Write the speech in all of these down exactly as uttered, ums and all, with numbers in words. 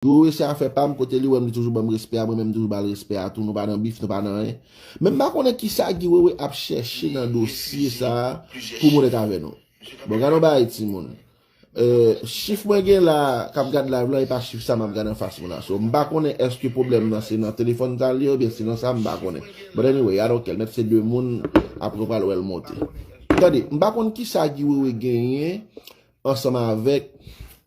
Guy Wewe se afè pa m, kote li wè m, li toujou ban m respè a, mwen menm m toujou ba l respè a tou, nou pa nan bif, nou pa nan anyen. Men m pa konnen kisa Guy Wewe ap chèche nan dosye sa a pou m onèt avè nou. Bon, gade yon bagay, timoun. Euh, chif mwen gen la, k ap gad live la, e pa chif sa m ap gad anfas mwen la. So, m pa konnen èske pwoblèm nan se nan telefòn sa l ye, oubyen se nan sa, m pa konnen. But anyway, I don't care. Mèt se de moun, apre w pral wè l monte. Tande, m pa konn kisa Guy Wewe genyen ansanm avèk,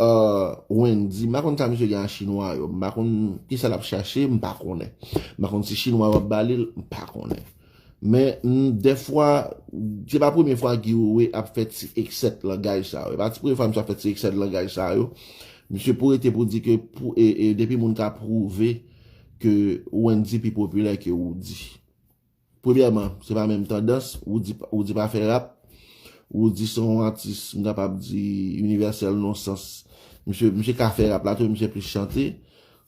euh, Wendy. M pa konn sa misye gen ak chinwa yo. M pa konn kisa l ap chache, m pa konnen. M pa konn si chinwa yo ap ba li l, m pa konnen. Men, m, dèfwa, se pa premye fwa Guy Wewe ap fè ti eksè langaj sa yo. E pa ti premye fwa misye ap fè ti eksè langaj sa yo. Misye pou rete pou di ke pou, e, e, depi moun ka pwouve ke Wendy pi popilè ke Roody. Premyèman, se pa menm tandans. Roody, Roody pa fè rap. Roody se yon atis, m kapab di, inivèsèl nan sans. Misye, misye ka fè rap la tou, misye plis chante.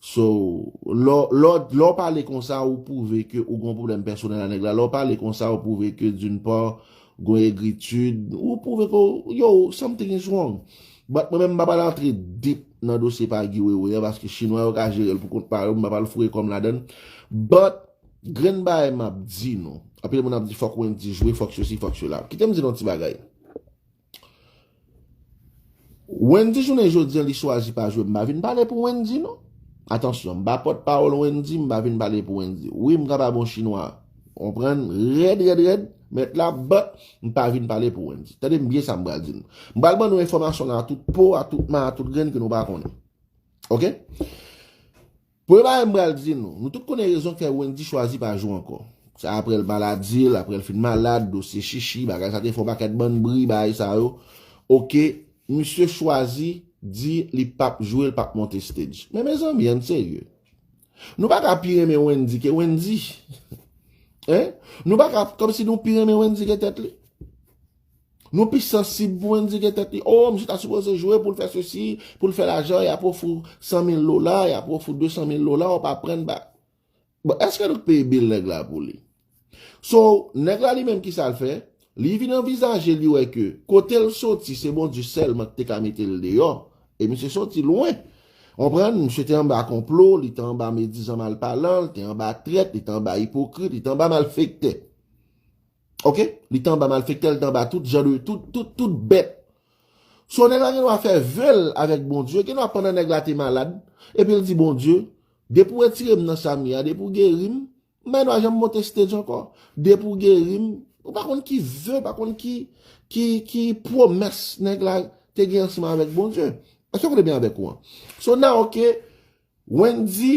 So, lè w, lè w, lè w pale konsa, ou pwouve ke ou gen yon pwoblèm pèsonèl a nèg la. Lè w pale konsa, ou pwouve ke d'une part, gen egritid, ou pwouve ke, yo, something is wrong. But mwen menm, m pa pral antre deep nan dosye pa Guy Wewe an, paske chinwa yo ka jere l pou kont pa yo, m pa pral foure kò m ladan l. But, grenn bagay m ap di nou, anpil moun ap di fòk Wendy jwe, fòk sesi, fòk sela. Kite m di nou yon ti bagay. Wendy jounen jodi an li chwazi pa jwe, m pa vin pale pou Wendy non. Atansyon, m pa pòt pawòl Wendy, m pa vin pale pou Wendy. Wi, m kapab yon chinwa, konprann, rèd, rèd, rèd, mèt la, but m pa vin pale pou Wendy. Tande m byen sa m pral di nou. M pral ban nou enfòmasyon la a tout po, a tout ma, a tout grenn ke nou pa konnen. Oke? Premye bagay m pral di nou, nou tout konnen rezon k fè Wendy chwazi pa jwe ankò. Se apre l maladi l, apre l fin malad, dosye chichi, bagay sa te fè yon pakèt bann bri, bagay sa yo. Oke, misye chwazi di li p ap jwe, li p ap monte stage. Men mezanmi, ann serye. Nou pa ka pi renmen Wendy ke Wendy. Hein? Nou pa ka, kòmsi nou pi renmen Wendy ke tèt li. Nou pi sansib pou Wendy ke tèt li. Oh, misye ta sipoze jwe pou l fè sesi, pou l fè lajan, y ap ofri w san mil dola, y ap ofri w de san mil dola, w ap aprann ba. Bon, èske nou k peye bil nèg la pou li? So, nèg la li menm kisa l fè? Li vin anvizaje, li wè ke kote l soti, se Bondye sèlman ki te ka mete l deyò. E misye soti lwen. Konprann? Misye te anba konplo, li te anba medizan malpalan, li te anba trèt, li te anba ipokrit, li te anba malfektè. Oke? Li te anba malfektè, li te anba tout jan de, tout, tout, tout bèt. So, nèg la gen dwa fè ve l avèk Bondye, gen dwa pandan nèg la te malad, epi l di Bondye, depi w retire m nan sa m ye a, depi w geri m, m pa gen dwa janm monte stage ankò. Depi w geri m, ou pa konn ki ve, pa konn ki, ki, ki pwomès nèg la te gen ansanm avèk Bondye. Èske w konprann byen avèk ou an? So, now, oke, Wendy,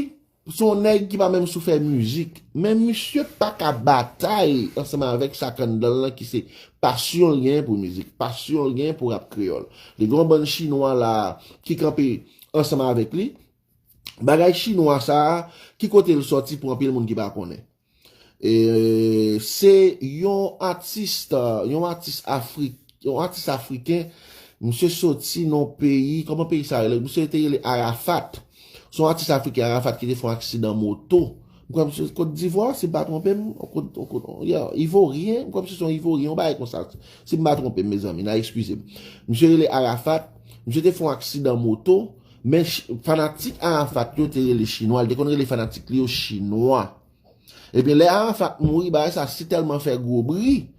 se yon nèg ki pa menm sou fè mizik, men misye pa ka batay ansanm avèk sa kandan l lan ki se pasyon l gen pou mizik, pasyon l gen pou rap kreyòl. Li gen yon bann chinwa la ki kanpe ansanm avèk li. Bagay chinwa sa a, ki kote l sòti pou anpil moun ki pa konnen? E, se yon atis, yon atis Afri-, yon atis afriken, misye soti nan peyi, kòman peyi sa rele? Misye te rele Arafat. Se yon atis afriken, Arafat, ki te fè yon aksidan moto. M kwè misye Kot Divwa, si m pa twonpe m, Kot, Kot, yeah, Ivoryen, m kwè misye se yon Ivoryen, yon bagay konsa. Si m pa twonpe m, mezanmi, n a eskize m. Misye rele Arafat, misye te fè yon aksidan moto, men ch-, fanatik Arafat yo te rele chinwa, li te konn rele fanatik li yo chinwa. Ebyen, lè Arafat mouri, bagay sa si tèlman fè gwo bri,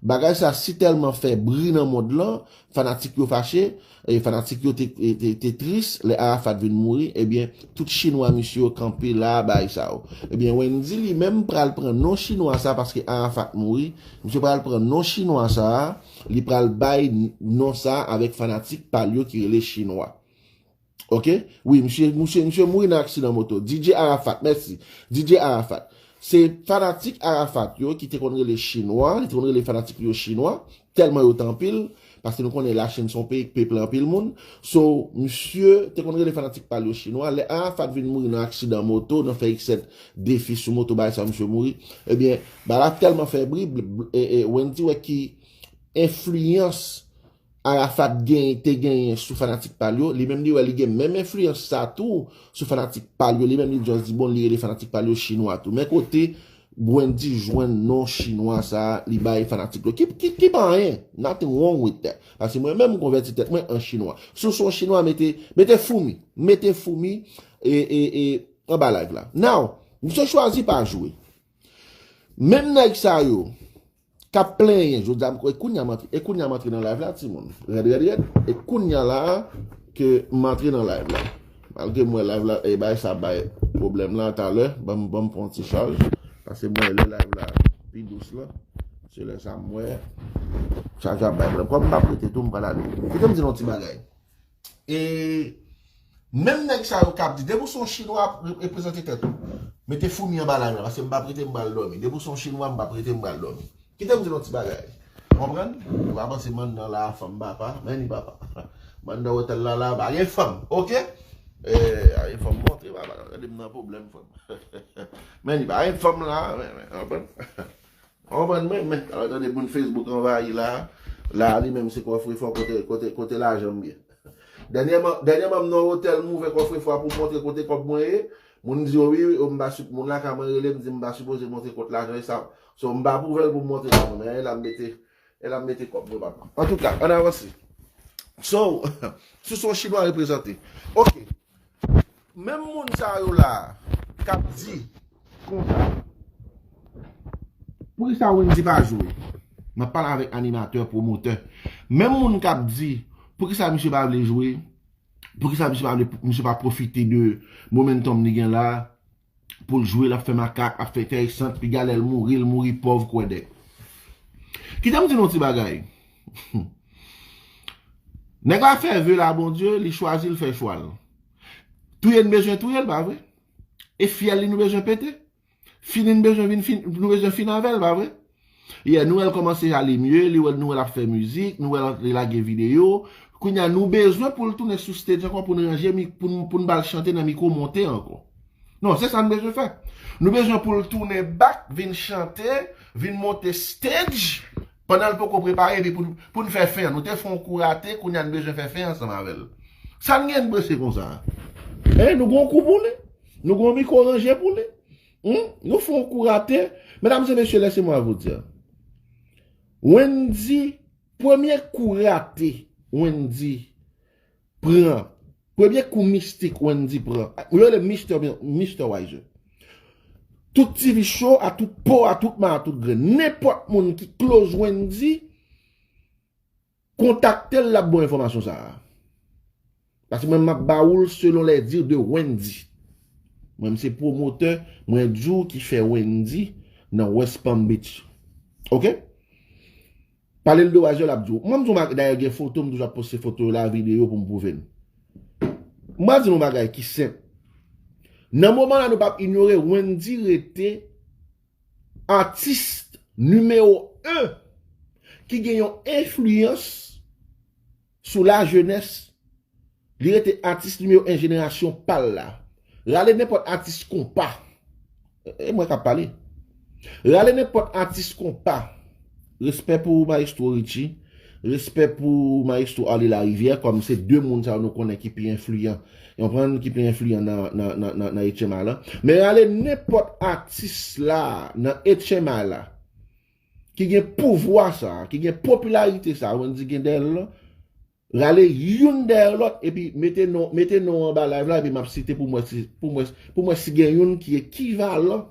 bagay sa si tèlman fè bri nan mond lan, fanatik yo fache, e fanatik yo te, te, te tris, lè Arafat vin mouri, ebyen, tout chinwa misye yo kanpe la, bagay sa yo. Ebyen, Wendy li menm pral pran non chinwa sa paske Arafat mouri, misye pral pran non chinwa sa, li pral bay non sa avèk fanatik pa l yo ki rele chinwa. Oke? Wi, misye, misye, misye mouri nan aksidan moto. D J Arafat, mèsi. D J Arafat. Se fanatik Arafat yo ki te konn rele chinwa, li te konn rele fanatik li yo chinwa, tèlman yo t anpil, paske nou konnen Lachin se yon peyi k peple anpil moun. So, misye te konn rele fanatik pa l yo chinwa. Lè Arafat vin mouri nan aksidan moto, nan fè eksè defi sou moto, bagay sa misye mouri. Ebyen, bagay la tèlman fè bri, bl-, bl-, e, e, Wendy wè ki enfliyans Arafat gen, te genyen sou fanatik pa l yo, li menm li wè li gen menm enfliyans sa tou sou fanatik pa l yo. Li menm li just di, bon, li rele fanatik pa l yo chinwa tou. Men kote Wendy jwenn non chinwa sa, li bay fanatik yo. Ki, ki, ki pa anyen. Nothing wrong with that. Paske mwen menm m konvèti tèt mwen an chinwa. Si w se yon chinwa, mete, mete foumi. Mete foumi. e, e, e, anba live la. Now, misye chwazi pa jwe. Menm nèg sa yo k ap plenyen, jodi a, e kounye a m antre, e kounye a m antre nan live la, timoun. Rèd, rèd, rèd. E kounye a la ke m antre nan live la. Malgre m wè live la, e bay sa bay pwoblèm la talè, ban m, ban m pran yon ti chaj. Paske m wè lè live la pi dous la. Se lè sa m wè chaj la bay pwoblèm. Kòm m pa prete tou, m pral ale. Kite m di nou yon ti bagay. E menm nèg sa yo k ap di, depi w se yon chinwa, re- reprezante tèt ou. Mete foumi anba live la, paske m p ap rete m pral dòmi. Depi w se yon chinwa, m p ap rete m pral dòmi. Kite m di nou ti bagay. Konprann? Ou pa panse mandan la, fanm papa. Men li papa. Mandan otèl la, la, pa gen fanm. Oke? E, pa gen fanm montre, papa. Gade m nan pwoblèm, fanm. Men li pa gen fanm la, men, men, konprann? Konprann, men, men, alò tande moun Facebook anvayi la, la li menm se kòfrefò kote, kote, kote lajan m ye. Dènyèman, dènyèman m nan otèl, m ouvè kòfrefò a pou m montre kote kòb mwen ye. Moun di yo wi, wi, m pa sip, moun lakay mwen rele m di m pa sipoze montre kot lajan ye sa. So, m pa ap ouvè l pou m montre kòb mwen, men e la m mete, e la m mete kòb mwen, papa. Antouka, ann avanse. So, si se yon chinwa reprezante. Oke. Menm moun sa yo la k ap di konsa, poukisa Wendy pa jwe? M ap pale avèk animatè, pwomotè. Menm moun k ap di, poukisa misye pa vle jwe? Poukisa misye pa vle, misye pa pwofite de momentum li gen la pou l jwe, l ap fè makak, ap fè tèrisant, piga lè l mouri, l mouri pòv, kwèdè. Kite m di nou ti bagay. Nèg la fè ve la, Bondye, li chwazi l fè chwa l. Touye n bezwen touye l, pa vre? E fyèl li nou bezwen pete? Fini n bezwen vin fin, nou bezwen fin avè l, pa vre? Yeah, nou wè l kòmanse ale mye, li wè, nou wè l ap fè mizik, nou wè l, li lage videyo. Kounye a, nou bezwen pou l tounen sou stage ankò pou n ranje, mi- pou n, pou n ba l chante nan mikwo monte ankò. Non, se sa n bezwen fè. Nou bezwen pou l tounen back, vin chante, vin monte stage, pandan l poko prepare, epi pou, n- pou n fè fen an. Nou te fè yon kou rate, kounye a n bezwen fè fen ansanm avè l. Sa n gen n prese konsa? Hein, nou gon kou pou li? Nou gon mikwo ranje pou li? Hmm? Nou fè yon kou rate? Mesdames et messieurs, laissez-moi vous dire. Wendy, premye kou rate Wendy pran. Premye kou mistik Wendy pran. Yo rele Mister, Mister Wiser. Tout T V show, a tout po, a tout ma, a tout grenn. Nenpòt moun ki close Wendy, kontakte l, l ap ba w enfòmasyon sa a. Paske mwen, m ap ba ou l selon les dires de Wendy. Mwen, m se pwomotè, mwen di w ki fè Wendy nan West Palm Beach. Oke? Pale l de Wiser, l ap di w. Mwen, m di w, dayè gen foto, m toujou ap poste foto yo la, videyo pou m pwouve n. Mwen di nou bagay ki senp. Nan moman la, nou p ap inyore, Wendy rete atis nimewo en ki gen yon enfliyans sou lajenès. Li rete atis nimewo en jenerasyon pa l la. Rale nenpòt atis konpa. E mwen k ap pale. Rale nenpòt atis konpa. Respè pou Maestro Richie. Respè pou Maestro Arly Larivière, kòm se de moun sa yo nou konnen ki pi enfliyan. Yon pran ki pi enfliyan nan, nan, nan, nan, nan H M I la. Men rale nenpòt atis la, nan H M I la, ki gen pouvwa sa, ki gen popilarite sa, Wendy gen dèyè l lan, rale youn dèyè lòt, epi mete non, mete non anba live la, epi m ap site pou m wè si, pou m wè, pou m wè si gen youn ki ekivalan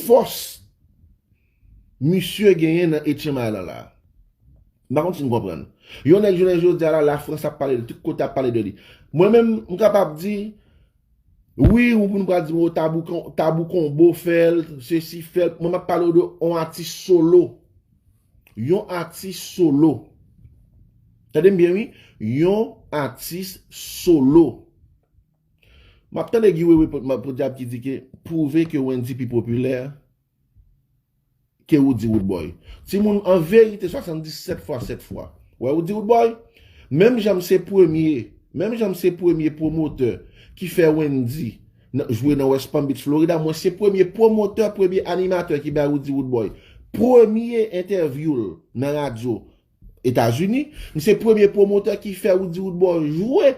fòs misye genyen nan H M I lan la. M pa konn si n konprann. Yon nèg jounen jodi a la, Lafrans ap pale de li, tout kote ap pale de li. Mwen menm, m kapab di, wi, ou pou nou pral di, o, Tabou Kon-, Tabou Konbo fè l, sesi fè l. Mwen, m ap pale w de yon atis solo. Yon atis solo. Tande m byen, wi. Yon atis solo. M ap tande Guy Wewe Podyab ki di ke pwouve ke Wendy pi popilè ke Roody Roodboy. Timoun, an verite, swasanndisèt fwa sèt fwa. Wè Roody Roodboy? Menm jan m se premye, menm jan m se premye pwomotè ki fè Wendy nan, jwe nan West Palm Beach, Florida, mwen se premye pwomotè, premye animatè ki bay Roody Roodboy premye entèvyou l nan radyo Etazini. M se premye pwomotè ki fè Roody Roodboy jwe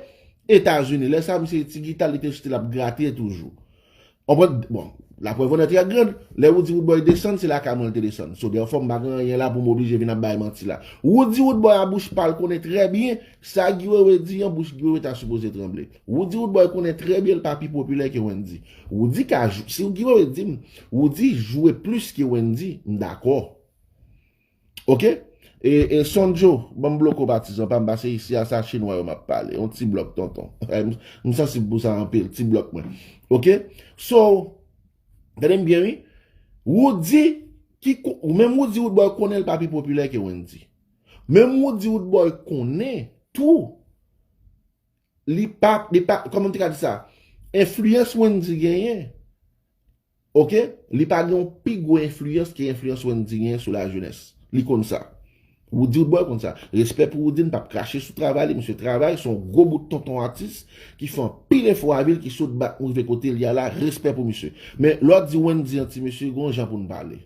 Etazini. Lè sa, misye ti gita, li te jis te l ap grate toujou. Konprann? Bon, La preuve en est très grande. Lè Roody Roodboy desann, se lakay mwen l te desann. So, dèfwa m pa gen anyen la pou m oblije vin ap bay manti la. Roody Roodboy a bouch pa l konnen trè byen sa Guy Wewe di an, bouch Guy Wewe ta sipoze tranble. Roody Roodboy konnen trè byen l pa pi popilè ke Wendy. Roody ka, si Guy Wewe di m, Roody jwe plis ke Wendy, m dakò. Ok? E, e Sondjo, ban m bloke w patizan pa m, pase isi a sa chinwa yo m ap pale. Yon ti blòk, tonton. M, m sansib pou sa anpil, ti blòk mwen. Ok? So, tande m byen, wi. Roody, ki, ou menm Roody Roodboy konnen l pa pi popilè ke Wendy. Menm Roody Roodboy konnen tou, li pa, li pa, kòman m te ka di sa? Enfliyans Wendy genyen, ok? Li pa gen yon pi gwo enfliyans ke enfliyans Wendy genyen sou lajenès. Li konn sa. Roody Roodboy konn sa. Respè pou Roody, n p ap krache sou travay li. Misye travay, se yon gwo bout tonton atis ki fè anpil efò avil, ki sot bat nou rive kote li a la. Respè pou misye. Men lè w di Wendy an ti mesye, gen yon jan pou n pale.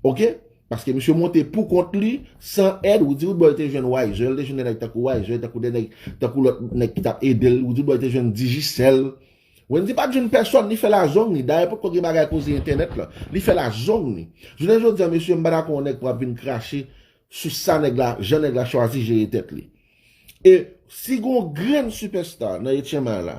Ok? Paske misye monte pou kont li, san èd, Roody Roodboy te jwenn Wiser, li te jwenn de nèg tankou Wiser, tankou de nèg, tankou lòt nèg ki t ap ede l, Roody Roodboy te jwenn Digicel. Wendy pa t jwenn pèsòn, li fè lazong li. Dayè, potko gen bagay koze entènèt la. Li fè lazong li. Jounen jodi a, mesye, m pa dakò yon nèg pou ap vin krache sou sa nèg la, jan nèg la chwazi jere tèt li. E si gon grenn sipèsta nan Etchenma la,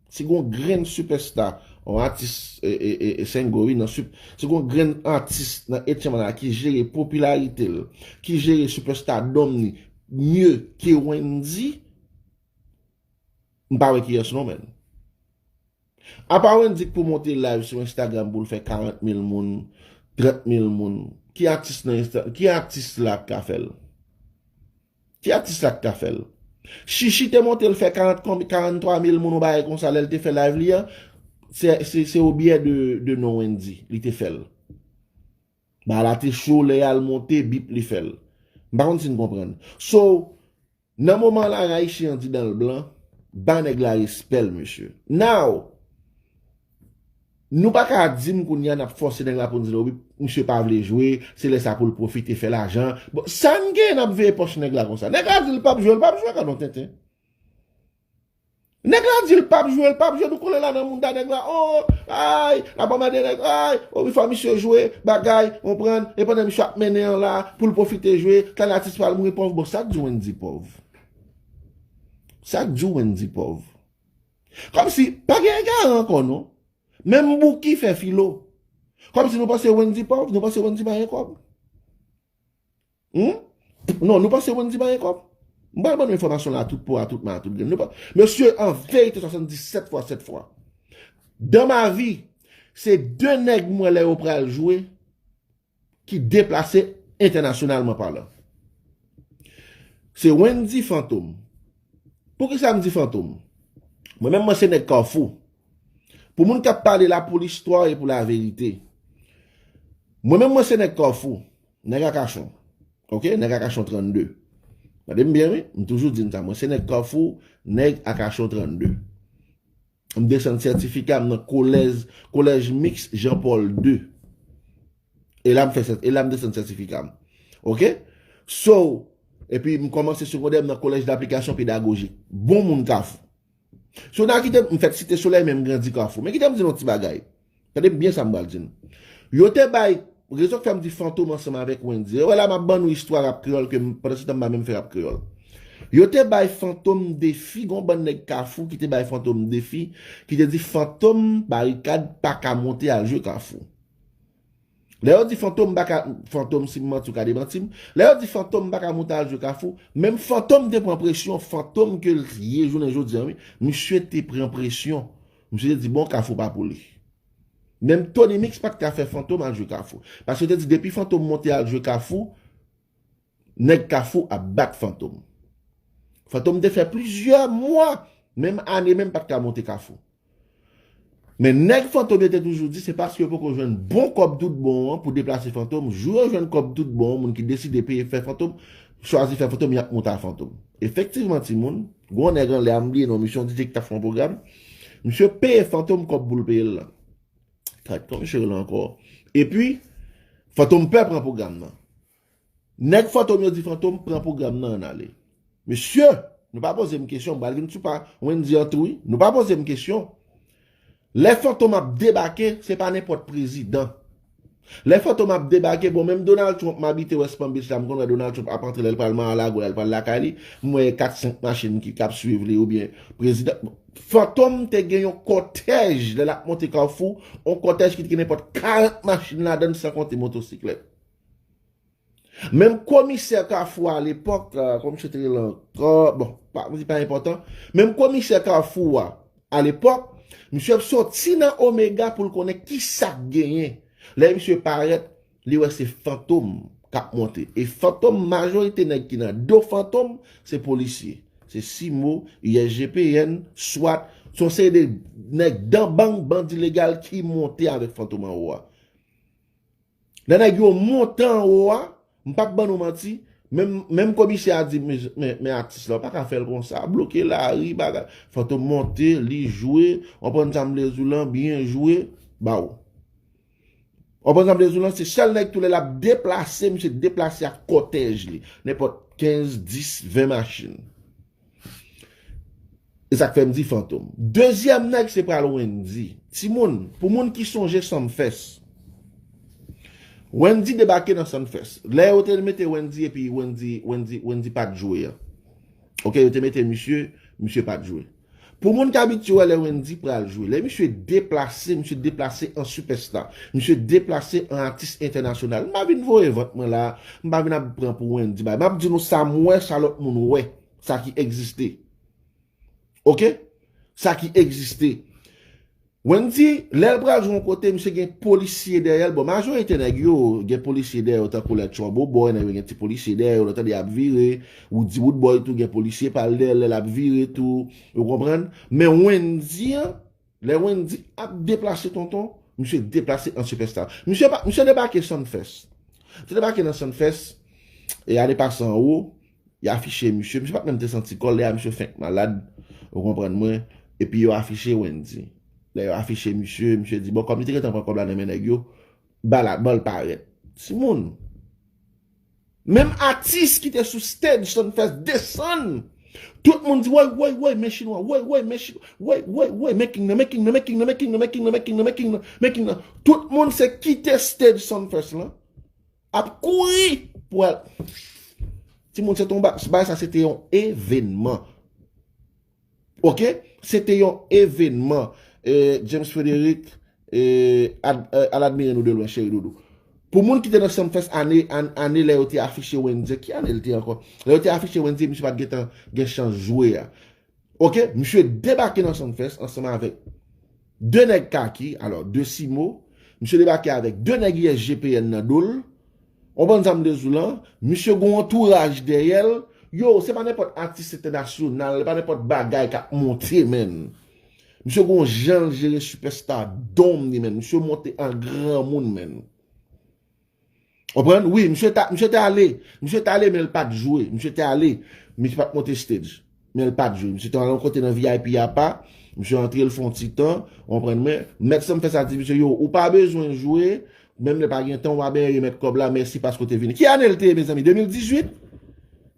si gon grenn sipèsta, yon atis, e, e, e, e Sengo, wi, nan sip, si gon grenn atis nan Etchenma la ki jere popilarite l, ki jere sipèsta dòm li mye ke Wendy, m pa wè kiyès non, menn. Apa Wendy k pou monte live sou Instagram pou l fè karant mil moun, trant mil moun. Ki atis nan Insta, ki atis la k ka fè l? Ki atis la k ka fè l? Chichi te monte l fè karant konbyen, karant twa mil moun, yon bagay konsa, lè l te fè live li an, se, se, se obiyè de, de non Wendy, li te fè l. Bagay la te cho, lè y al monte, bip li fè l. M pa konn si n konprann. So, nan moman la, Ayisyen an di dan l blan, ba nèg la respè l, mesye. Now, nou pa ka di m kounye a n ap fòse nèg la pou n di l, wi, misye pa vle jwe, se lè sa pou l pwofite fè lajan. Bon, sa n gen, n ap veye pòch nèg la konsa. Nèg la di l p ap jwe, l p ap jwe, gadon tenten. Nèg la di l p ap jwe, l p ap jwe, nou konnen la nan mounda nèg la, oh, ay, n ap anmède nèg, ay, oh, wi, fò misye jwe, bagay, konprann, e pandan misye ap mennen an la, pou l pwofite jwe, tan atis pa l mouri pòv, bon, sa k di Wendy pòv? Sa k di Wendy pòv? Kòmsi, pa gen egare ankò, non. Menm Bouki fè filo. Kòmsi nou panse Wendy pòv, nou panse Wendy pa gen kòb. Hmm? Non, nou panse Wendy pa gen kòb? M pral ban nou enfòmasyon la tout po a, tout ma, tout grenn. Nou pa, mesye, an verite, swasanndisèt fwa sèt fwa. Dan ma vi, se de nèg m wè lè yo pral jwe ki deplase entènasyonalman palan. Se Wendy Fantom. Poukisa m di Fantom? Mwen menm mwen se nèg Kafou. Pou moun k ap pale la pou listwa e pou laverite. Mwen menm mwen se nèg Kafou, nèg Akachon. Ok, nèg Akachon trannde. Tande m byen, wi. M toujou di n sa, mwen se nèg Kafou, nèg Akachon trannde. M desann sètifika m nan kolèj, kolèj miks Jean Paul de. E la m fè sèt-, e la m desann sètifika m. Ok? So, epi m kòmanse segondè m nan kolèj daplikasyon pedagojik. Bon moun Kafou. So, n a kite m fèt Site Solèy, men m grandi Kafou. Men kite m di nou yon ti bagay. Tande m byen sa m pral di n. Yo te bay, rezon k fè m di Fantom ansanm avèk Wendy. E wè la m ap ban nou istwa rap kreyòl ke m, pandan se tan m pa menm fè rap kreyòl. Yo te bay Fantom defi, gon bann nèg Kafou ki te bay Fantom defi, ki te di Fantom Barikad pa ka monte al jwe Kafou. Lè yo di Fantom pa ka, Fantom si m manti ou ka demanti m, lè yo di Fantom pa ka monte al jwe Kafou, menm Fantom te pran presyon, Fantom ke l ye jounen jodi a, wi, misye te pran presyon. Misye te di, bon, Kafou pa pou li. Menm Tony Mix pa t ka fè Fantom al jwe Kafou. Paske yo te di, depi Fantom monte al jwe Kafou, nèg Kafou ap bat Fantom. Fantom te fè plizyè mwa, menm ane menm, pa t ka monte Kafou. Men nèg Fantom yo te toujou di se paske yo poko jwenn bon kòb tout bon an pou deplase Fantom. Jou yo jwenn kòb tout bon an, moun ki deside peye fè Fantom, chwazi fè Fantom, y ap monte a Fantom. Efektivman, timoun, gon nèg anlè a, m bliye non misye, yon D J ki t ap fè yon pwogram. Misye peye Fantom kòb pou l peye l lan. Gad kòman misye rele ankò. Epi, Fantom pè pran pwogram nan. Nèg Fantom yo di Fantom pran pwogram nan, ann ale. Mesye, nou pa poze m kesyon, m pral vin sou pa Wendy an tou, wi. Nou pa poze m kesyon. Lè Fantom ap debake, se pa nenpòt prezidan. Lè Fantom ap debake, bon, menm Donald Trump, m abite West Palm Beach la, m konn wè Donald Trump ap antre, lè l pral Mar-a-Lago, lè l pral lakay li, m wè kat senk machin ki, k ap swiv li, oubyen prezidan. Fantom te gen yon kòtèj, lè l ap monte Kafou, yon kòtèj ki te gen nenpòt karant machin ladan l, san konte motosiklèt. Menm komisè Kafou a lepòk, euh, kòman misye te rele ankò? Bon, pa, se pa enpòtan. Menm komisè Kafou a, a lepòk, misye ap soti nan Omega pou l konnen ki sa k genyen. Lè misye parèt, li wè se Fantom k ap monte. E Fantom, majorite nèg ki nan do Fantom, se polisye. Se Simo, I S G P N, swat, se yon seri de nèg dan bang, bandi legal ki monte avèk Fantom anwo a. Lè nèg yo monte anwo a, m p ap ban nou manti, menm, menm komisè a di, men, men, men atis la, w pa ka fè l konsa, bloke lari, bagay. Fantom monte, li jwe, w konprann sa m vle di w lan, byen jwe, ba w. W konprann sa m vle di w lan, se sèl nèg tou lè l ap deplase, misye deplase ak kòtèj li, nenpòt kenz, dis, ven machin. E sa k fè m di Fantom. Dezyèm nèg se pral Wendy. Timoun, pou moun ki sonje Sumfest, Wendy debake nan Sumfest. Lè yo te mete Wendy epi Wendy, Wendy, Wendy pa t jwe an. Oke, yo te mete misye, misye pa t jwe. Pou moun k abitye wè lè Wendy pral jwe, lè misye deplase, misye deplase an sipèsta. Misye deplase an atis entènasyonal. M pa vin voye vant mwen la, m pa vin ap pran pou Wendy. Bay. M ap di nou sa m wè, sa lòt moun wè, sa ki egziste. Oke? Sa ki egziste. Wendy, lè l pral jwe yon kote, misye gen polisye dèyè l. Bon, majorite nèg yo, gen polisye dèyè yo, tankou lè Trouble Boy, nèg yo gen ti polisye dèyè yo, lè w tande y ap vire, Woody Woodboy tou, gen polisye pa l dèyè l lè l ap vire tou. Ou konprann? Men Wendy an, lè Wendy ap deplase tonton, misye deplase an sipèsta. Misye pa, misye debake Sumfest. Misye debake nan Sumfest, e ane pase anwo, y afiche misye. Misye pa t menm te santi kò l, lè a misye fenk malad, ou konprann mwen, epi yo afiche Wendy. Lè yo afiche misye, misye di, bon, kòm li te gentan pran kòb la nan men nèg yo, ba la, ban l parèt. Timoun. Menm atis ki te sou stage Sumfest desann. Tout moun di, woy, woy, woy, men chinwa, woy, woy, men chinwa, woy, woy, woy, men king nan, men king nan, men king nan, men king nan, men king nan, men king nan, men king nan, men king nan. Tout moun se kite stage Sumfest lan. Ap kouri pou al. Timoun, se te yon ba-, bagay sa, se te yon evènman. Oke? Se te yon evènman. Eh, James Frederick, eh, ad-, eh, al admire nou de lwen, cheri doudou. Pou moun ki te nan Sumfest ane, an-, ane lè yo te afiche Wendy, ki ane l te ankò? Lè yo te afiche Wendy, misye pa t gentan gen chans jwe a. Oke, misye debake nan Sumfest ansanm avèk de nèg kaki, alò, de Simo. Misye debake avèk de nèg I S G P N nan do l. Ou konprann sa m vle di w lan? Misye gon antouraj dèyè l. Yo, se pa nenpòt atis entènasyonal, se pa nenpòt bagay k ap monte, menn. Misye gon jan l jere sipèsta dòm li, menn. Misye monte an granmoun, menn. Konprann? Wi, misye ta, misye te ale. Misye te ale, men l pa t jwe. Misye te ale, misye pa t monte stage. Men l pa t jwe. Misye te al yon kote nan V I P apa. Misye antre, l fè yon ti tan. Ou konprann mwen? Mèt Sumfest a di misye, yo, ou pa bezwen jwe. Menm lè pa gen tan, w a benyen remèt kòb la. Mèsi paske w te vini. Ki ane l te ye, mezanmi? De mil dizuit?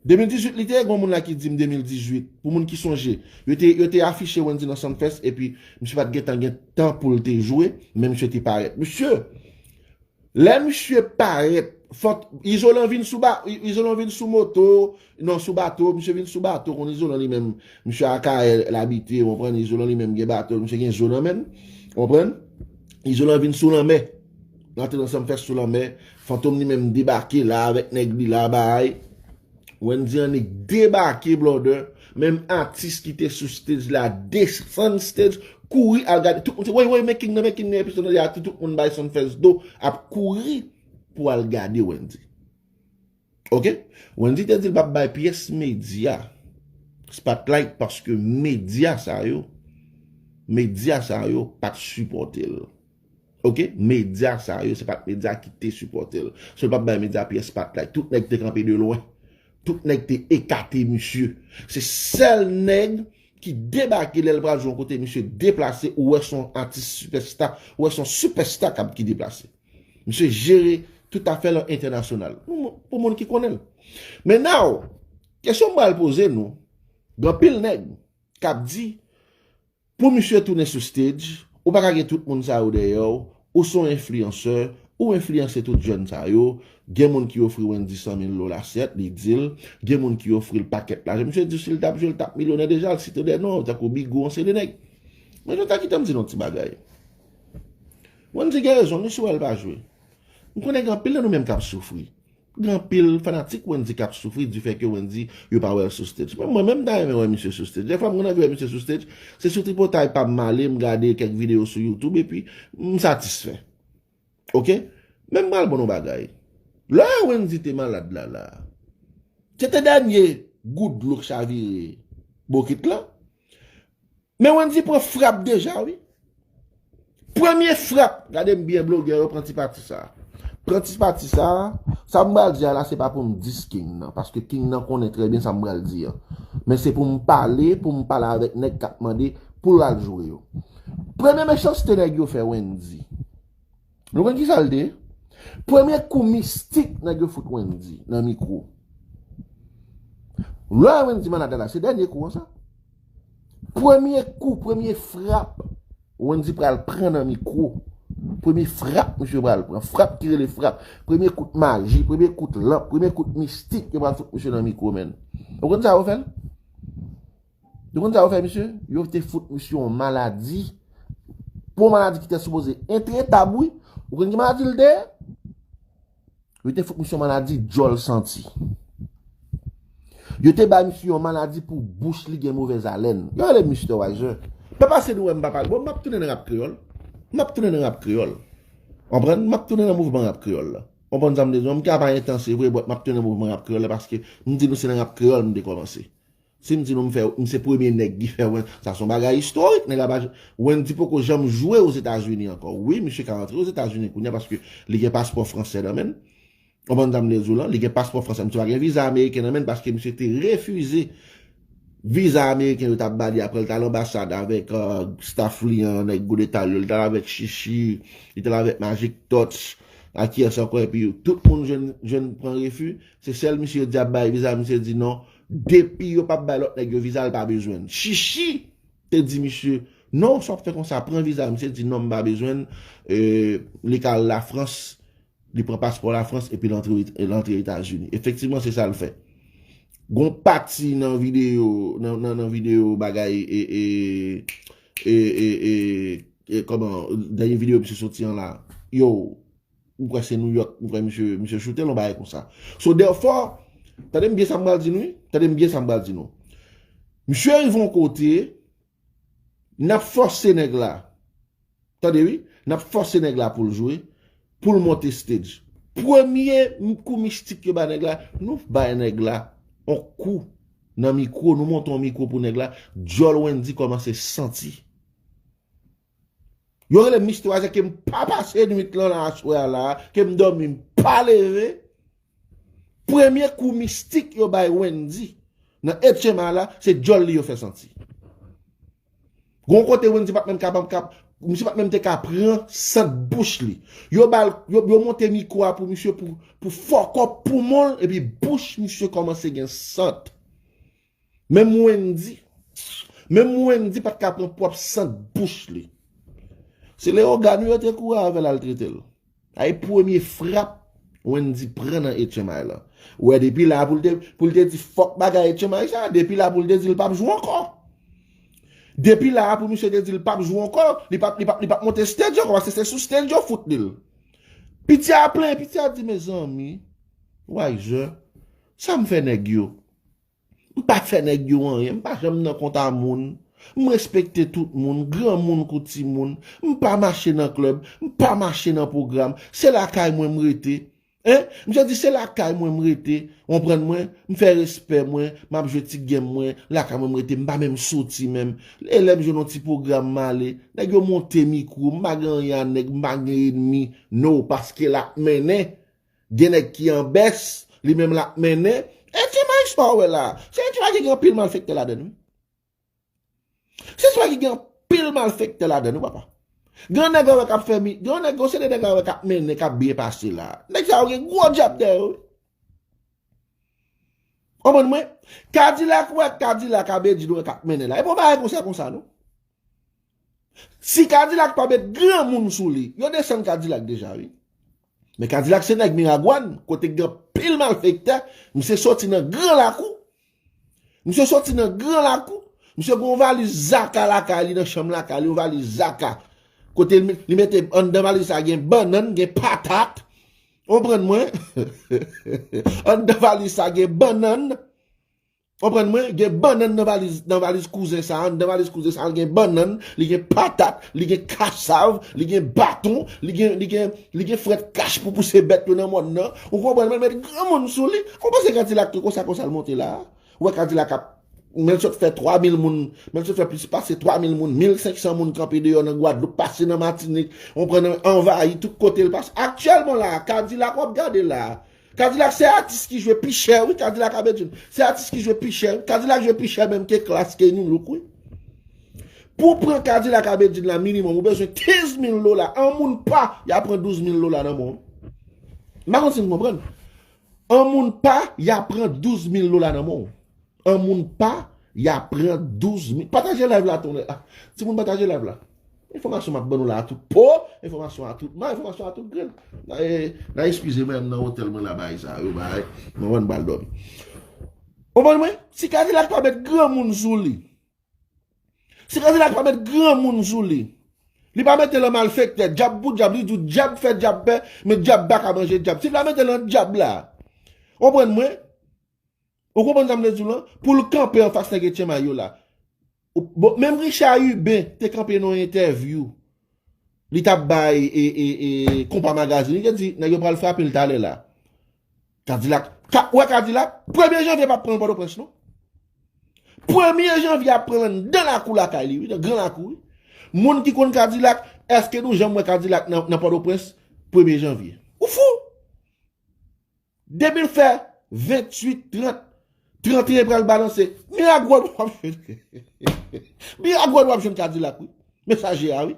De mil dizuit li te ye? Gon moun la ki di m de mil dizuit. Pou moun ki sonje. Yo te, yo te afiche Wendy nan Sumfest, epi misye pa t gentan gen tan pou l te jwe, men misye te parèt. Misye, Lè misye parèt, fant-, Izolan vin sou ba-, I-, Izolan vin sou moto, non, sou bato, misye vin sou bato, konn Izolan li menm, misye Akayè l abite, w konprann, Izolan li menm gen bato, misye gen zo nan men l, w konprann? Izolan vin sou lanmè, rantre nan Sumfest sou lanmè, Fantom li menm debake la avèk nèg li la, bay. Wendy annik debake, blòdè. Menm atis ki te sou stage la, desann stage, kouri al gade. Tout moun se, woy, woy, men king nan, men king nan, epi se nan de a, tout, tout moun bay Sumfest do, ap kouri pou al gade Wendy. Oke? Wendy te di l p ap bay pyès medya spotlight paske medya sa yo, medya sa yo pa t sipòte l. Oke? Medya sa yo, se pa t medya ki te sipòte l. So, l p ap bay medya pyès spotlight. Tout nèg te kanpe de lwen. Tout nèg te ekate misye. Se sèl nèg ki debake lè l pral jwe yon kote, misye deplase, ou wè se yon atis sipèsta, ou wè se yon sipèsta k ap ki deplase. Misye jere tout afè l an entènasyonal. Pou moun, pou moun ki konnen l. Men now, kesyon m pral poze nou, gen anpil nèg k ap di, pou misye tounen sou stage, Ou pa ka gen tout moun sa yo dèyè w. Ou se yon enfliyansè, ou enfliyanse tout jèn sa yo. Gen moun ki ofri Wendy san mil dola, sèt, li di l. Gen moun ki ofri l pakèt lajan. Misye di si l t ap jwe, l t ap milyonè deja, l site de non, tankou Bigo, yon seri de nèg. Men nou ta kite m di nou ti bagay. Wendy gen rezon, li si wè l pa jwe. M konnen gen anpil nan nou menm k ap soufri. Gen anpil fanatik Wendy k ap soufri du fait que Wendy, yo pa wè l sou stage. Men mwen menm, m ta renmen wè misye sou stage. Dèfwa m konn anvi wè misye sou stage, se sou tripotay pa m m ale, m gade kèk videyo sou YouTube, epi m satisfè. Oke? Men m pral bon nou bagay. Lè Wendy te malad la, la, se te dènye gout dlo k chavire bokit lan. Men Wendy pran frap deja, wi. Premye frap, gade m byen blogè yo, pran ti pati sa. Pran ti pati sa, sa m pral di a la, se pa pou m dis King nan, paske King nan konnen trè byen sa m pral di an. Men se pou m pale, pou m pale avèk nèg k ap mande pou l al jwe yo. Premye mechanste nèg yo fè Wendy. Nou konn kisa l te ye? Premye kou mistik nèg yo fout Wendy nan mikwo. Lè Wendy malad la, se dènye kou an sa. Premye kou, premye frap Wendy pral pran nan mikwo. Premye frap misye pral pran. Frap ki rele frap. Premye kout maji, premye kout lanp, premye kout mistik yo pral fout misye nan mikwo, menn. Ou konn sa yo fè l? Ou konn sa yo fè misye? Yo te fout misye yon maladi. Pou yon maladi ki te sipoze entretab, wi. Ou konn ki maladi l te ye? Yo te fout misye yon maladi djòl santi. Yo te bay misye yon maladi pou bouch li gen movèz alèn. Yo rele Mister Wiser. Pèp Ayisyen, nou wè m pa pale. Bon, m ap tounen nan rap kreyòl. M ap tounen nan rap kreyòl. Konprann? M ap tounen nan mouvman rap kreyòl la. Konprann sa m vle di w? M ka pa entans, se vre, but m ap tounen nan mouvman rap kreyòl la paske m di nou se nan rap kreyòl m te kòmanse. Si m di nou m fè, m se premye nèg ki fè Wen-, sa se yon bagay istorik, nèg la pa, Wendy poko janm jwe Ozetazini ankò. Wi, misye ka antre Ozetazini kounye a paske li gen paspò fransè nan men l. Konprann sa m vle di w lan? Li gen paspò fransè. Misye pa gen viza ameriken nan men l paske misye te refize viza ameriken yo t ap ba li apre l t al anbasad avèk, euh, staff li an, nèg Goudeta yo, li t al avèk Chichi, li t al avèk Magic Touch, ak kiyès ankò, epi tout moun jwenn, jwenn pran refi. Se sèl misye yo di ap bay viza, misye di non. Depi yo p ap bay lòt nèg yo viza, l pa bezwen l. Chichi te di misye, non, sa w ap fè konsa, pran viza. Misye di non, m pa bezwen l. E, li ka al Lafrans, li pran paspò Lafrans, epi l antre, l antre Etazini. Efektivman, se sa l fè. Gon pati nan videyo, nan, nan, nan videyo bagay, e, e, e, e, e, e, kòman, dènye videyo misye soti an la, yo, m kwè se New York, m kwè misye, misye choute l, yon bagay konsa. So, therefore, tande m byen sa m pral di nou, wi. Tande m byen sa m pral di nou. Misye rive yon kote, n ap fòse nèg la. Tande, wi. N ap fòse nèg la pou l jwe, pou l monte stage. Premye m-, kou mistik yo bay nèg la, nou bay nèg la yon kou nan mikwo, nou monte yon mikwo pou nèg la, djòl Wendy kòmanse santi. Yo rele m Mister Wiser, ke m pa pase nwit lan la aswè a la, ke m dòmi, m pa leve. Premye kou mistik yo bay Wendy nan H M I la, se djòl li yo fè santi. Gon kote Wendy pa t menm ka, pa t ka, misye pa t menm te ka pran sant bouch li. Yo ba l, yo, yo monte mikwo a pou misye, pou, pou fòkòp poumon l, epi bouch misye kòmanse gen sant. Menm Wendy, menm Wendy pa t ka pran pwòp sant bouch li. Se lewogàn wi yo te kouri avè l al trete l. Ay premye frap Wendy pran nan H M I lan. Ou wè depi la pou l te, pou l te di fòk bagay H M I sa, depi la pou l te di l p ap jwe ankò. Depi la pou misye te di l p ap jwe ankò, li p ap, li p ap, li p ap monte stage ankò, paske se sou stage yo fout li l. Piti a plenyen, piti a di, mezanmi, Wiser, sa m fè nèg yo? M pa fè nèg yo anyen, m pa janm nan kont a moun. M respekte tout moun, granmoun kou timoun. M pa mache nan klèb, m pa mache nan pwogram. Se lakay mwen m rete. Hein? Misye di se lakay mwen m rete. Konprann mwen? M fè respè mwen, m ap jwe ti game mwen, lakay mwen m rete, m pa menm soti menm. E lè m jwenn yon ti pwogram m ale, nèg yo monte mikwo, m pa gen anyen a nèg, m pa gen enmi. No, paske l ap mennen. Gen nèg ki an bès, li menm l ap mennen. H M I sa w wè la. Se H M I ki gen anpil malfektè ladan l, wi. Se H M I ki gen anpil malfektè ladan l, wi, papa. Gen nèg a wè k ap fè mi, gen nèg, gon seri de nèg a wè k ap mennen, k ap byen pase la. Nèg sa yo gen gwo djab dèyè yo, wi. Konprann mwen? Kadilak wè, Kadilak a Bedjine wè k ap mennen la. E pa yon bagay konsa, konsa, non. Si Kadilak pa met granmoun sou li, yo desann Kadilak deja, wi. Men Kadilak se nèg Miragwàn, kote gen pil malfektè, misye soti nan gran lakou. Misye soti nan gran lakou. Misye gen yon valiz zaka lakay li, nan chanm lakay li, yon valiz zaka. Kote li, li mete anndan valiz sa gen bannann, gen patat. Konprann mwen? Anndan valiz sa gen bannann. Konprann mwen? Gen bannann nan valiz, nan valiz kouzen sa, anndan valiz kouzen sa, gen bannann, li gen patat, li gen kasav, li gen baton, li gen, li gen, li gen frèt kach pou pouse bèt yo nan mòn nan. Ou konprann mwen? Met granmoun sou li. Ou panse Kadilak tou konsa, konsa l monte la? Ou wè Kadilak ap, men l sot fè twa mil moun, men l sot fè plis pase twa mil moun, mil senk san moun kanpe deyò nan Gwadloup, pase nan Matinik, ou konprann, anvayi tout kote l pase. Aktyèlman la, Kadilak w ap gade la. Kadilak se atis ki jwe pi chè, wi, Kadilak a Bedjine. Se atis ki jwe pi chè, wi. Kadilak jwe pi chè menm ke Klass, ke Nu-Look, wi. Pou pran Kadilak a Bedjine la, minimòm, ou bezwen kenz mil dola. An moun pa, y a pran douz mil dola nan men w. M pa konn si n konprann. An moun pa, y a pran douz mil dola nan men w. An moun pa, y a pran douz mil. Pataje live la, tonè. Ah, timoun, pataje live la. Enfòmasyon m ap ban nou la a tout po, enfòmasyon a tout ma, enfòmasyon a tout grenn. N a, e, n a eskize mwen, m nan otèl mwen la, bagay sa yo, bagay. Mwen wè n pral dòmi. Konprann mwen? Si Kadilak pa met granmoun sou li, si Kadilak pa met granmoun sou li, li pa mete l an malfektè, dyab pou dyab, li di w dyab fè dyab pè, men dyab pa ka manje dyab. Si l pa mete l an dyab la, konprann mwen? Ou konprann sa m vle di w lan? Pou l kanpe anfas nèg Etyen May yo la. Ou, bon, menm Richard Huben te kanpe nan yon entèvyou. Li t ap bay e, e, e, Konpa Magazine. Li te di, nèg yo pral frape l talè la. Kadilak. Ka, wè Kadilak, premye janvye p ap pran l Pòtoprens, non. Premye janvye ap pran l anndan lakou lakay li, wi, nan gran lakou, wi. Moun ki konn Kadilak, èske nou janm wè Kadilak nan, nan Pòtoprens premye janvye? Ou fou! Depi l fè venntuit, trant, tranteyen pral balanse. Miragwàn w ap jwenn. Miragwàn w ap jwenn Kadilak, wi. Mesaje a, wi.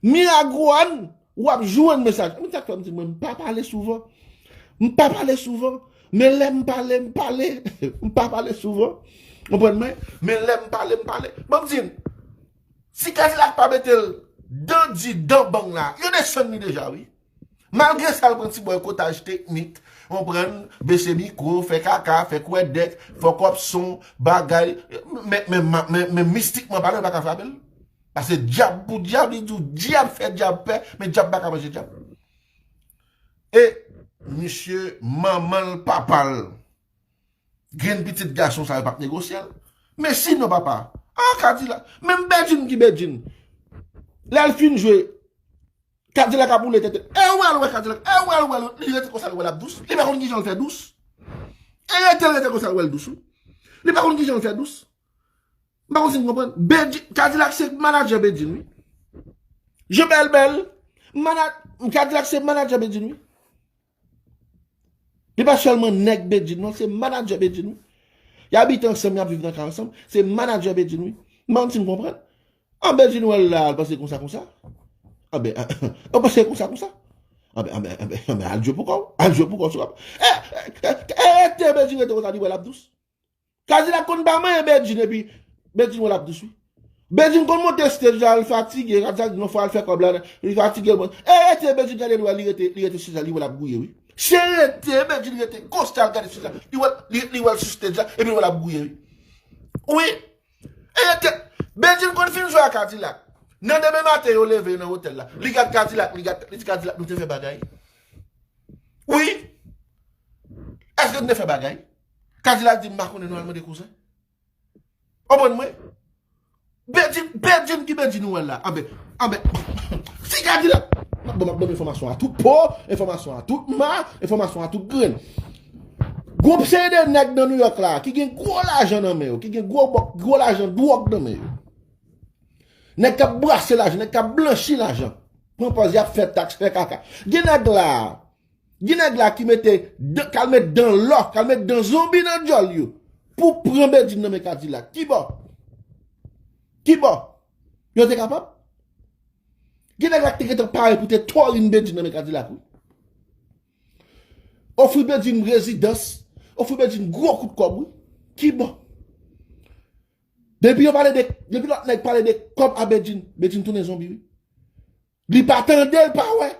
Miragwàn w ap jwenn mesaj. Men sa k fè m di mwen, m pa pale souvan. M pa pale souvan. Men lè m pale, m pale. M pa pale souvan. Konprann mwen? Men lè m pale, m pale. Ban m di n, si Kadilak pa mete l dan di, dan bang la, yo desann li deja, wi. Malgre sa, l pran ti bòykotaj teknik, konprann, bese mikwo, fè kaka, fè kwèdèk, fè kòb son, bagay, men, men, men, men mistikman palan, yo pa ka frape l. Paske dyab pou dyab, li di w dyab fè dyab pè, men dyab pa ka manje dyab. E misye, manman l, papa l, grenn pitit gason sa yo p ap negosye l. Men sinon, papa, ah, Kadilak, menm Bedjine ki Bedjine, lè l fin jwe, Kadilak ap woule tete. E w al wè Kadilak. E w al wè l. Li rete konsa, l wè l ap dous. Li pa konn kijan l fè dous. E rete l rete konsa, l wè l dous, wi. Li pa konn kijan l fè dous. M pa konn si n konprann. Bedjine, Kadilak se manadjè Bedjine, wi. Jean Bèl Bèl, mana-, Kadilak se manadjè Bedjine, wi. Li pa sèlman nèg Bedjine, non, se manadjè Bedjine, wi. Y abite ansanm, y ap viv nan kay ansanm. Se manadjè Bedjine, wi. M pa konn si n konprann. An Bedjine wè l la, l panse konsa konsa. Anben, an panse konsa konsa. Anben, anben, anben, anben, al jwe pou kò w. Al jwe pou kò w sou rap. E, e, e, e, te Bedjine rete konsa, li wè l ap dous. Kadilak konn pa manyen Bedjine, epi Bedjine wè l ap dous, wi. Bedjine konn monte stage la, l fatige, Kadilak di non, fò al fè kòb la, li fatige, l monte. E, e, te Bedjine gade, li wè, li rete, li rete stage la, li wè l ap gouye, wi. Se rete, Bedjine rete konsa, l gade stage la, li wè, li, li wè l sou stage la, epi li wè l ap gouye, wi. Wi. E te, Bedjine konn fin jwe a Kadilak. Nan demen maten, yo leve nan otèl la. Li gad Kadilak, li gad, li di Kadilak, nou te fè bagay. Wi. Èske nou te fè bagay? Kadilak di, m pa konnen, nou al mande kouzen. Konprann mwen? Bedjine, Bedjine ki Bedjine ou wè la. Anben, anben, si Kadilak, m ap ban, m ap ban enfòmasyon a tout po, enfòmasyon a tout ma, enfòmasyon a tout grenn. Gon seri de nèg nan New York la, ki gen gwo lajan nan men yo, ki gen gwo bòk, gwo lajan dwòg nan men yo. Nèg k ap brase lajan, nèg k ap blanchi lajan. Pran pòz y ap fè taks, fè kaka. Gen nèg la, gen nèg la ki mete, k al met dan lò, k al met dan zonbi nan djòl yo. Pou pran Bedjine nan men Kadilak. Kibò? Kibò? Yo te kapab? Gen nèg la ki te gentan pare pou te torin Bedjine nan men Kadilak, wi. Ofri Bedjine rezidans, ofri Bedjine gwo kout kòb, wi. Kibò? Depi yo pale de, depi lòt nèg pale de kòb a Bedjine, Bedjine tounen zonbi, wi. Li pa tande, l pa wè.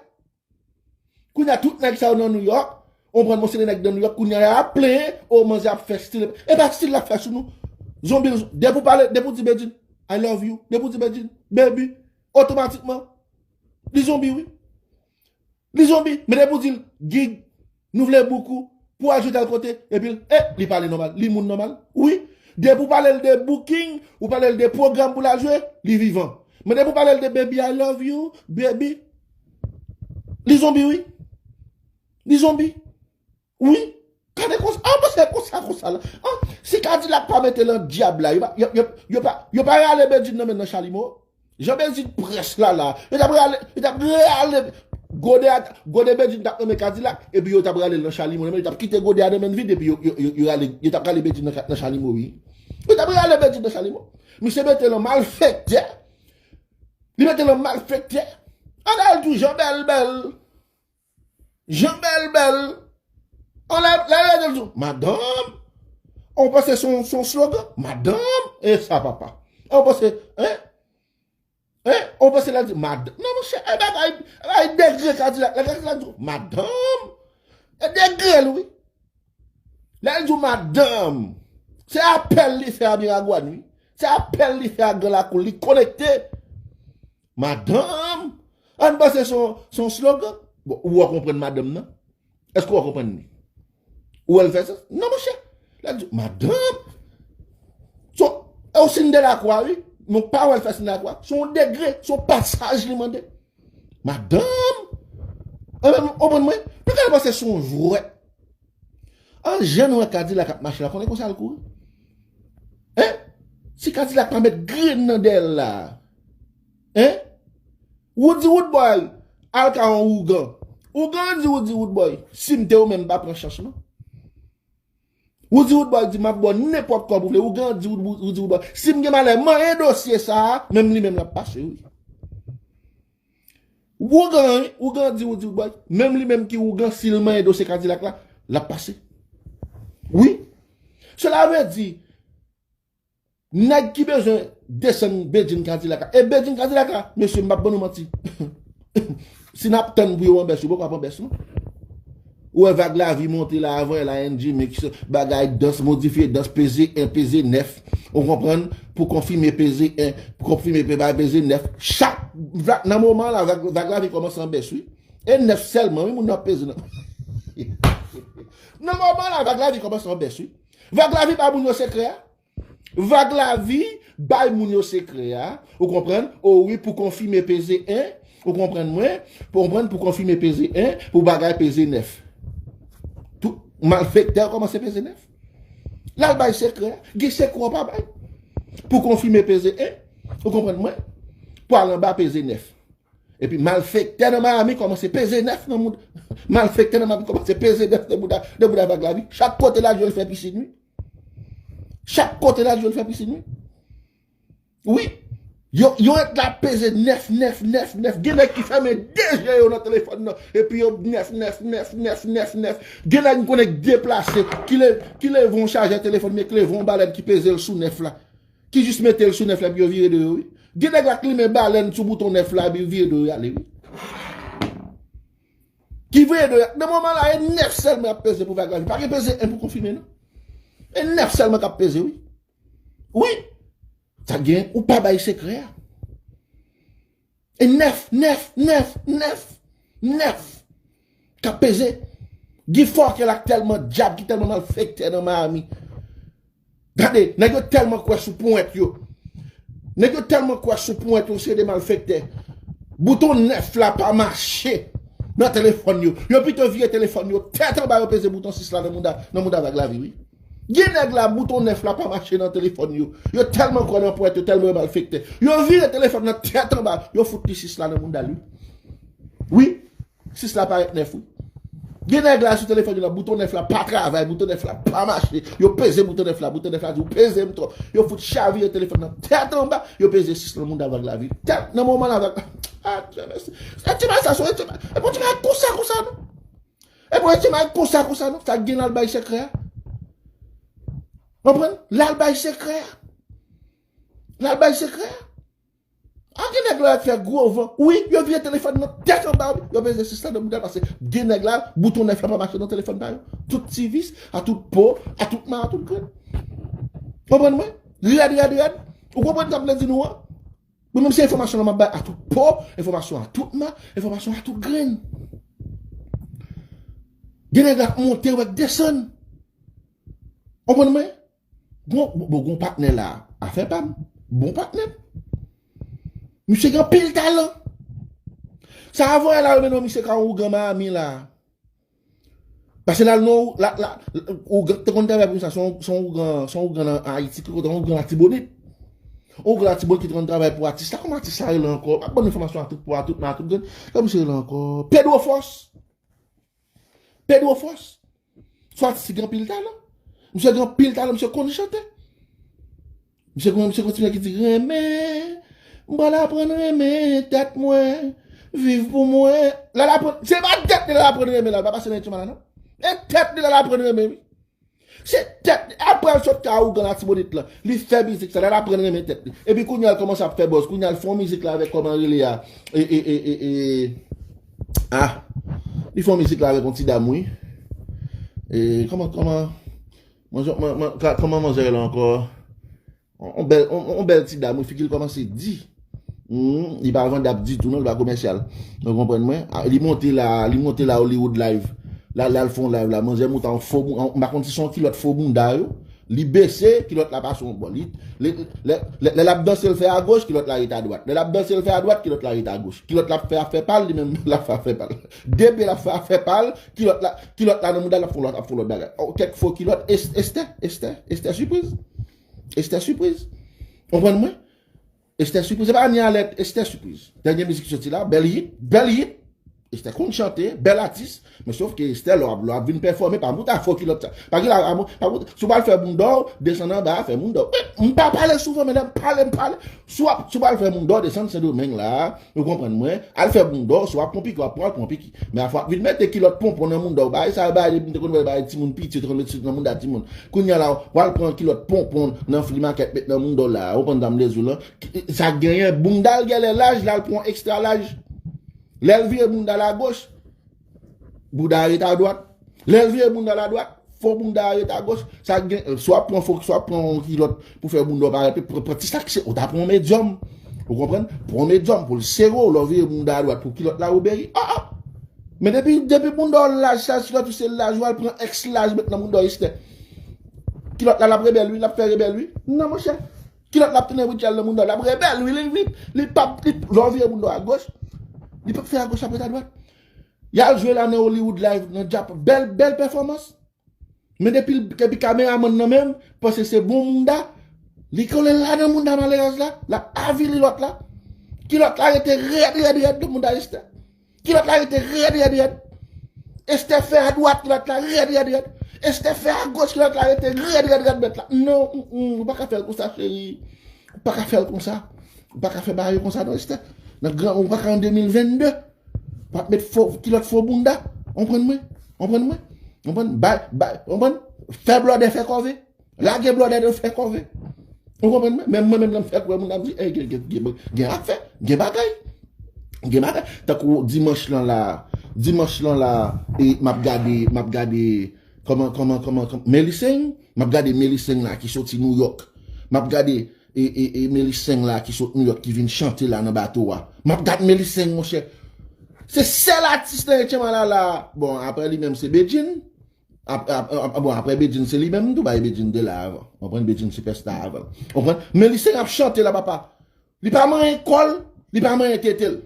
Kounye a, tout nèg sa yo nan New York, on pran yon seri nèg nan New York, kounye a, y ap plenyen, o, manzè ap fè stil. E pa stil l ap fè sou nou. Zonbi, depi w pale, depi w di Bedjine, I love you, depi w di Bedjine, baby, otomatikman, li zonbi, wi. Li zonbi. Men depi w di l, gig, nou vle book ou, pou al jwe tèl kote, epi l, eh, li pale nòmal, li moun nòmal. Wi. Depi w pale l de booking, ou pale l de pwogram pou l al jwe, li vivan. Men depi w pale l de baby, I love you, baby, li zonbi, wi. Li zonbi. Wi. Gade konsa, ah, paske konsa, konsa la. Ah, si Kadilak pa mete nan dyab la, yo pa, yo, yo, yo pa, yo pa rale Bedjine nan men nan chalimo. Jan Bedjine près la la. Yo t ap rale, yo t ap rale gode a, gode Bedjine t ap nan men Kadilak, epi yo t ap rale l nan chalimo. Yo t ap kite gode a nan men l vid, epi yo, yo, yo, yo rale, yo t ap rale Bedjine nan, nan chalimo, wi. Yo t ap rale Bedjine nan chalimo. Misye mete l an malfektè. Li mete l an malfektè. Ann al tou, Jan Bèl Bèl. Jan Bèl Bèl. On la, la, la, la, madanm. On panse se yon, se yon slogan. Madanm. E sa, papa. On panse, hein? Hein? On panse la di, madanm. Non, monchè, e bagay, e bagay degre Kadilak. La, Kadilak di, madanm. E degre l, wi. Lè l di w madanm, se apèl li fè a Miragwàn, wi. Se apèl li fè a Gran Lakou, li konekte. Madanm, ann panse se yon, se yon slogan. Bon, ou wè konprann madanm nan? Èske w wè konprann li? Ou wè l fè sans? Non, monchè. Lè l di, madanm, se yon, e yon siy de lakwa, wi. Men w pa wè l fè siy de lakwa. Se yon degre, se yon pasaj li mande. Madanm! Anben, w konprann mwen? Nou ka panse se yon jwèt. An jan nou wè Kadilak ap mache la, konnen konsa l kouri. Hein? Si Kadilak pa met grenn nan dèyè l la. Hein? Woody Woodboy, al ka yon ougan. Ougan di Woody Woodboy, si m te ou menm, m pa pran chans non. Woody Woodboy di, m ap ba w nenpòt kòb ou vle. Ougan di Woody Woodboy, si m gen malè manyen dosye sa a, menm li menm l ap pase, wi. Ougan, wi, ougan di, ou di, bòy, menm li menm ki ougan, si l manyen dosye Kadilak la, l ap pase. Wi. Sela vle di, nèg ki bezwen desann Bedjine Kadilak la, e Bedjine Kadilak la, mesye, m p ap ban nou manti. Si n ap tann pou yo anbès, yo poko ap anbès, non. Ou wè Vag Lavi monte la avan, L A N G Mix, bagay dans, modifye dans, peze en, peze nèf. Ou konprann? Pou konfime peze en, pou konfime pe-, peze nèf. Chak, va-, nan moman la, Vag, Vag Lavi kòmanse an bès, wi. E nèf sèlman, wi, moun nan ap peze nan. Nan moman la, Vag Lavi kòmanse an bès, wi. Vag Lavi ba moun yo sekrè a. Vag Lavi bay moun yo sekrè a, ou konprann? O wi, pou konfime peze en, ou konprann mwen? Pou konprann, pou konfime peze en, pou bagay peze nèf. Tout malfektè yo kòmanse peze nèf. L al bay sekrè a, gen sekrè w pa bay. Pou konfime peze en, ou konprann mwen? Pou al anba peze nèf. Epi malfektè nan Miami kòmanse peze nèf nan moun. Malfektè nan Miami kòmanse peze nèf nan bouda, nan bouda Vag Lavi. Chak kote l al jwe, l fè pisin, wi. Chak kote l al jwe, l fè pisin, wi. Wi. Yo, yo ret la peze nèf, nèf, nèf, nèf. Gen nèg ki fèmen de je yo nan telefòn nan. Epi yo nèf, nèf, nèf, nèf, nèf, nèf. Gen nèg m konnen k deplase, ki le-, ki leve yon chajè telefòn, men k leve yon balèn ki peze l sou nèf la. Ki jis mete l sou nèf la, epi yo vire do yo, wi. Gen nèg la k limen balèn sou bouton nèf la, epi yo vire do yo ale, wi. Ki vire do yo. Nan moman la, e nèf sèlman y ap peze pou Vag Lavi. Pa gen peze en pou konfime, non. E nèf sèlman k ap peze, wi. Wi. Sa gen, ou pa bay sekrè a. E nèf, nèf, nèf, nèf, nèf k ap peze. Guy Forkel ak tèlman dyab ki tèlman malfektè nan Miami. Gade, nèg yo tèlman kwè sou pwent yo. Nèg yo tèlman kwè sou pwent yo, se de malfektè. Bouton nèf la pa mache nan telefòn yo. Yo pito vire telefòn yo tèt anba, yo peze bouton sis la nan mouda, nan mouda Vag Lavi, wi. Gen nèg la, bouton nèf la pa mache nan telefòn yo. Yo tèlman kwè nan pwent yo, tèlman yo malfektè. Yo vire telefòn nan tèt anba, yo fout li sis la nan mouda l, wi. Wi, sis la parèt nèf, wi. Gen nèg la sou telefòn yo la, bouton nèf la pa travay, bouton nèf la pa mache. Yo peze bouton nèf la, bouton nèf la di, ou peze m twòp. Yo fout chavire telefòn nan tèt anba, yo peze sis nan mouda Vag Lavi. Tèt nan moman la, Vag, ah, Dye mèsi. E ti bagay sa, se yon ti bagay, e bon ti bagay konsa, konsa, non. E bon, e ti bagay konsa, konsa, non. Sa gen l al bay sekrè a. Konprann? L al bay sekrè a. L al bay sekrè a. A, gen nèg la k fè gwo van. Wi, yo vire telefòn nan tèt anba, wi. Yo peze sista nan bouda l, paske gen nèg la, bouton nèf la pa mache nan telefòn pa yo. Tout ti vis, a tout po, a tout ma, a tout grenn. Konprann mwen? Rèd, rèd, rèd. Ou konprann sa m vle di nou an? Mwen menm se enfòmasyon la m ap bay a tout po, enfòmasyon a tout ma, enfòmasyon a tout grenn. Gen nèg la k monte, yo k desann. Konprann mwen? Gon, bon, gon patnè la, afè pa m. Bon patnè. Misye gen anpil talan. Sa avoye la yo mennen misye ka yon ougan Miami la. Paske la, non, la, la, ougan, te konn travay pou sa, se yon, se yon ougan, se yon ougan nan Ayiti, ki kote, yon ougan Latibonit. Yon ougan Latibonit ki te konn travay pou atis la, kòman atis la rele ankò? M ap ban nou enfòmasyon a tout po, a tout ma, a tout grenn. Kòman misye rele ankò? Pedro Fòs. Pedro Fòs. Se yon atis ki gen anpil talan. Misye gen anpil talan, misye konn chante. Misye konn, misye konn ti nèg ki di, renmen, m pral aprann renmen tèt mwen, viv pou mwen. Lè l aprann, se pa tèt li lè l aprann renmen la, l pa pase nan enstriman la non. E tèt li lè l aprann renmen, wi. Se tèt li. Apre l sot ka ougan Latibonit lan, li fè mizik sa, lè l aprann renmen tèt li. Epi kounye a l kòmanse ap fè buzz, kounye a l fè yon mizik la avèk kòman rele a. E, e, e, e, e. Ah, li fè yon mizik la avèk yon ti dam, wi. E, kòman, kòman, manzè, man, man, ka- kòman manzè la ankò? On, on bèl, on, on bèl ti dam, wi, figi l kòmanse di. Hmm, li pa vandab ditou, non, li pa komèsyal. Ou konprann mwen? Ah, li monte la, li monte la Hollywood Live. La, la, l fè yon live la, manzè monte yon fo bou-, m pa konn si se yon kilòt fo bounda yo. Li bese, kilòt la pase yon bò. Li, li, lè, lè, lè l ap danse, l fè agoch, kilòt la rete adwat. Lè l ap danse, l fè adwat, kilòt la rete agoch. Kilòt la ap fè afè pa l, li menm l ap fè afè pa l. De pye l ap fè afè pa l, kilòt la, kilòt la nan mouda l ap fè yon lòt, ap fè yon lòt bagay. Oh, kèk fo kilòt, Estè, Estè, Estè sipriz. Estè sipriz. Konprann mwen? Estè sipriz. Se pa ni alèt, Estè sipriz. Dènye mizik ki soti la, bèl hit, bèl hit. Estè konn chante, bèl atis. Men sof ke Estè, lè w ap, lè w ap vin pèfòme, pa moute a fo kilòt sa. Pa gen la, pa moute, si w pral fè bounda w, desann anba, fè bounda w. Men, m pa pale souvan, men lè m pale, m pale. Si w ap, si w pral fè bounda w, desann Sendomeng la, ou konprann mwen, al fè bounda w, si w ap pran piki, w ap pran, pran piki. Men afwa ap vin mete kilòt ponpon nan mounda w, bagay sa yo, bagay depi m te konn wè, bagay timoun piti, yo te konn mete sou nan mounda timoun. Kounye a la, w al pran kilòt ponpon nan flea market, met nan mounda w la, ou konprann sa m vle di w lan. Sa genyen, bounda l genlè laj, l al pran ekstra laj. Lè l vire bounda l agoch, bounda a ret adwat. Lè l vire bounda l adwat, fo bounda a ret agoch. Sa gen, swa pran fo, swa pran yon kilòt pou fè bounda w parèt, pran, pran ti sak se, ou ta pran yon medyòm. Ou konprann? Pran yon medyòm pou l sere w, lè w vire bounda a dwat pou kilòt la oberi. Ah, ah! Men depi, depi bounda w laj, sa kilòt ou se laj, ou al pran èks laj, met nan bounda w Estè. Kilòt la, l ap rebèl, wi, l ap fè rebèl, wi. Non, monchè. Kilòt la ap tounen ritchèl nan bounda w, l ap rebèl, wi, li, li, li p ap, li, lè w vire bounda w agoch, li p ap fè agoch, l ap ret adwat. Y al jwe la nan Hollywood Live, nan Japan. Bèl, bèl pèfòmans. Men depi, depi kameramann nan menm panse se bon mounda, li kole la nan mounda malerèz la, l ap avili lòt la. Kilòt la rete rèd, rèd, rèd nan mounda Estè. Kilòt la rete rèd, rèd, rèd. Estè fè adwat, kilòt la rèd, rèd, rèd. Estè fè agoch, kilòt la rete rèd, rèd, rèd, mèt la. Non, mm, mm, ou pa ka fè l konsa, cheri. Ou pa ka fè l konsa. Ou pa ka fè bagay yo konsa, non, Estè. Nan gran, ou pa ka an de mil vennde. W ap met fo, kilòt fo bounda. Konprann mwen? Konprann mwen? Konprann? Bay, bay, konprann? Fè blòdè fè kòve. Lage blòdè nan fè kòve. Ou konprann mwen? Menm mwen menm lè m fèk wè moun ap di, ey, gen, gen, gen, gen afè, gen bagay. Gen bagay. Tankou dimanch lan la, dimanch lan la, e m ap gade, m ap gade, kòman, kòman, kòman, kòman, Meliseng, m ap gade Meliseng la ki soti Nouyòk. M ap gade, e, e, e Meliseng la ki sot Nouyòk ki vin chante la nan bato a. M ap gade Meliseng, monchè. Se sèl atis nan Etchenmalala. Bon, apre li menm se Bedjine. Ap, ap, ap, bon, apre Bedjine se li menm tou, bay Bedjine de la avan. Konprann? Bedjine sipèsta avan. Konprann? Meliseng ap chante la, papa. Li pa manyen kò l, li pa manyen tete l.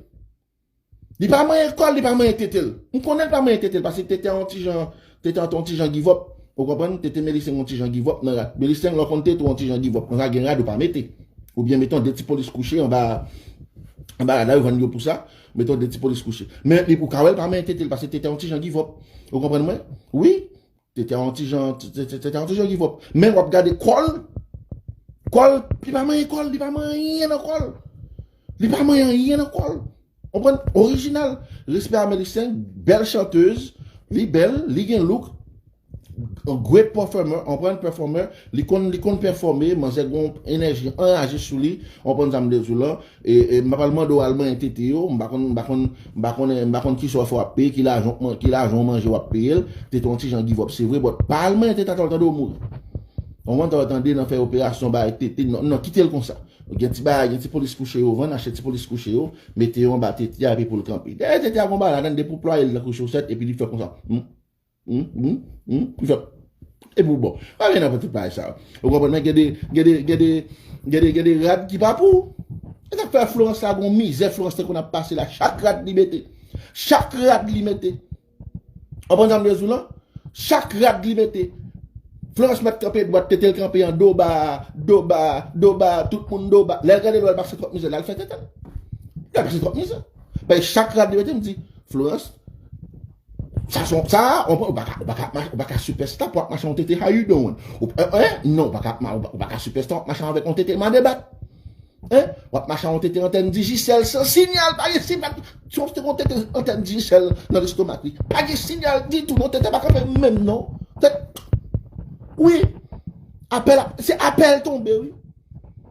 Li pa manyen kò l, li pa manyen tete l. M konnen l pa manyen tete l, paske tete a yon ti jan, tete a yon ti jan give up. Ou konprann? Tete Meliseng yon ti jan give up nan rad. Meliseng lè w konn tete w yon ti jan give up, konsa gen rad ou pa mete. Oubyen mete yon de ti polis kouche anba, anba rad la, yo vann yo pou sa. Mete yon de ti polis kouche. Men li, ou ka wè l pa manyen tete l, paske tete a yon ti jan give up. Ou konprann mwen? Wi. Tete a yon ti jan, tete, tete a yon ti jan give up. Men w ap gade kò l. Kò l, li pa manyen kò l, li pa manyen anyen nan kò l. Li pa manyen anyen nan kò l. Konprann? Orijinal. Respè a Meliseng, bèl chantèz, li bèl, li gen look. Yon great performer, w konprann, performer, li konn, li konn pèfòme, manzè gen yon enèji anraje sou li, w konprann sa m vle di w lan. E, e m pa pral mande w al manyen tete yo, m pa konn, m pa konn, m pa konn, m pa konn kisa w fè w ap peye, ki lajan w man-, ki lajan w manje w ap peye l, tete w yon ti jan give up, se vre, but pa al manyen tete atò tande w mouri. W konprann, tande nan fè operasyon, bay tete, non, non, kite l konsa. Gen ti bagay, gen ti polis kouche yo vann, achte ti polis kouche yo, mete yo anba tete a epi pou l kanpe. Dèyè tete a gon bagay ladan, depi w plwaye l tankou chosèt epi li fè konsa. Hmm. Hmm, hmm, hmm. Li fè. Epi w bon. Pa vin nan tout bagay sa yo. Ou konprann, men gen de, gen de, gen de, gen de, gen de rad ki pa pou ou. E sa k fè Florence la gon mizè, Florence te konn ap pase la, chak rad li mete. Chak rad li mete. W konprann sa m vle di w lan? Chak rad li mete. Florence mèt kanpe dwat, tete l kanpe an do ba, do ba, do ba, tout moun do ba. Lè l gade dwat, l pase twòp mizè, la l fè tete l. L pase twòp mizè. Bay chak rad li mete, m di, Florence, sa son, sa, w konprann, ou pa ka, ou pa ka, ou pa ka sipèsta pou w ap mache yon tete, how you doing? Ou, eh, eh, non, ou pa ka, ou pa, ou pa ka sipèsta w ap mache avèk yon tete madebat. Hein? W ap mache a yon tete antèn Digicel san sinyal, pa gen sinyal. Si w te gon tete antèn Digicel nan lestomak li, pa gen sinyal ditou, non, tete pa kanpe menm, non. Tèt, wi. Apèl ap, se apèl tonbe, wi.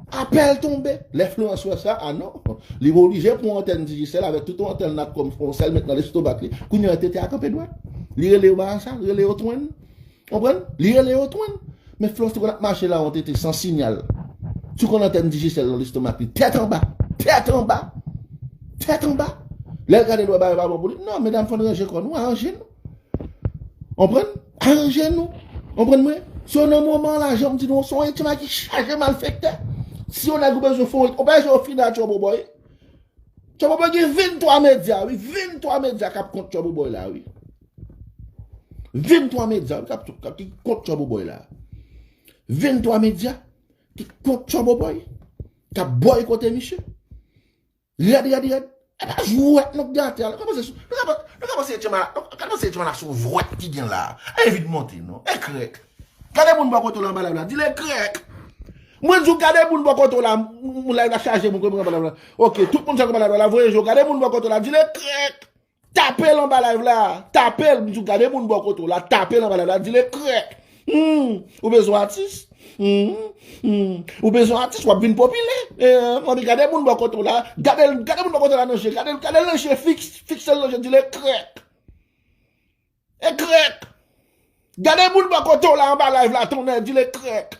Apèl tonbe. Lè Florence wè sa, a non. Li oblije pran antèn Digicel avèk tout yon antèn Natcom, yon sèl met nan lestomak li. Kounye a tete a kanpe dwat. Li rele yo ba sa, rele yo twenn. Konprann? Li rele yo twenn. Men Florence te konn ap mache la, yon tete san sinyal. Sou konn antèn Digicel nan lestomak li. Tèt anba. Tèt anba. Tèt anba. Lè l gade dwat bagay pa bon pou li. Non, medam, fò n ranje kò nou, aranje nou. Konprann? Aranje nou. Konprann mwen? Se nan moman la, jan m di nou, se yon etima ki chaje malfektè. Si yon nèg ou bezwen fè, ou pa bezwen fina Tchòboubòy. Tchòboubòy gen venntwa medya, wi. Venntwa medya k ap kont Tchòboubòy la, wi. Venntwa medya, wi, k ap, k ap, ki kont Tchòboubòy la. Venntwa medya ki kont Tchòboubòy. K ap bòykote misye. Rèd, rèd, rèd. E pa jwèt nou k gate a. Nou ka panse sou, nou ka pa-, nou ka panse etima, nou ka panse etima la sou jwèt ki gen la. E vin monte, non. E krèk. Gade moun bò kote w la anba live la. Di l e krèk. Mwen di w gade moun bò kote w la. M-, m-, live la chaje moun, kote moun anba live la. Ok, tout moun sa k anba live la, voye je w. Gade moun bò kote w la. Di l e krèk. Tape l anba live la. Tape l. M di w gade moun bò kote w la. Tape l anba live la. Di l e krèk. Hmm, ou bezwen atis? Hmm, hmm. Ou bezwen atis, w ap vin popilè. Eh, manmi, gade moun bò kote w la. Gade l, gade moun bò kote w la nan je. Gade l, gade l nan je fiks, fikse l nan je, di l e krèk. E krèk. Gade moun bò kote w la anba live la, tonnè, di l e krèk.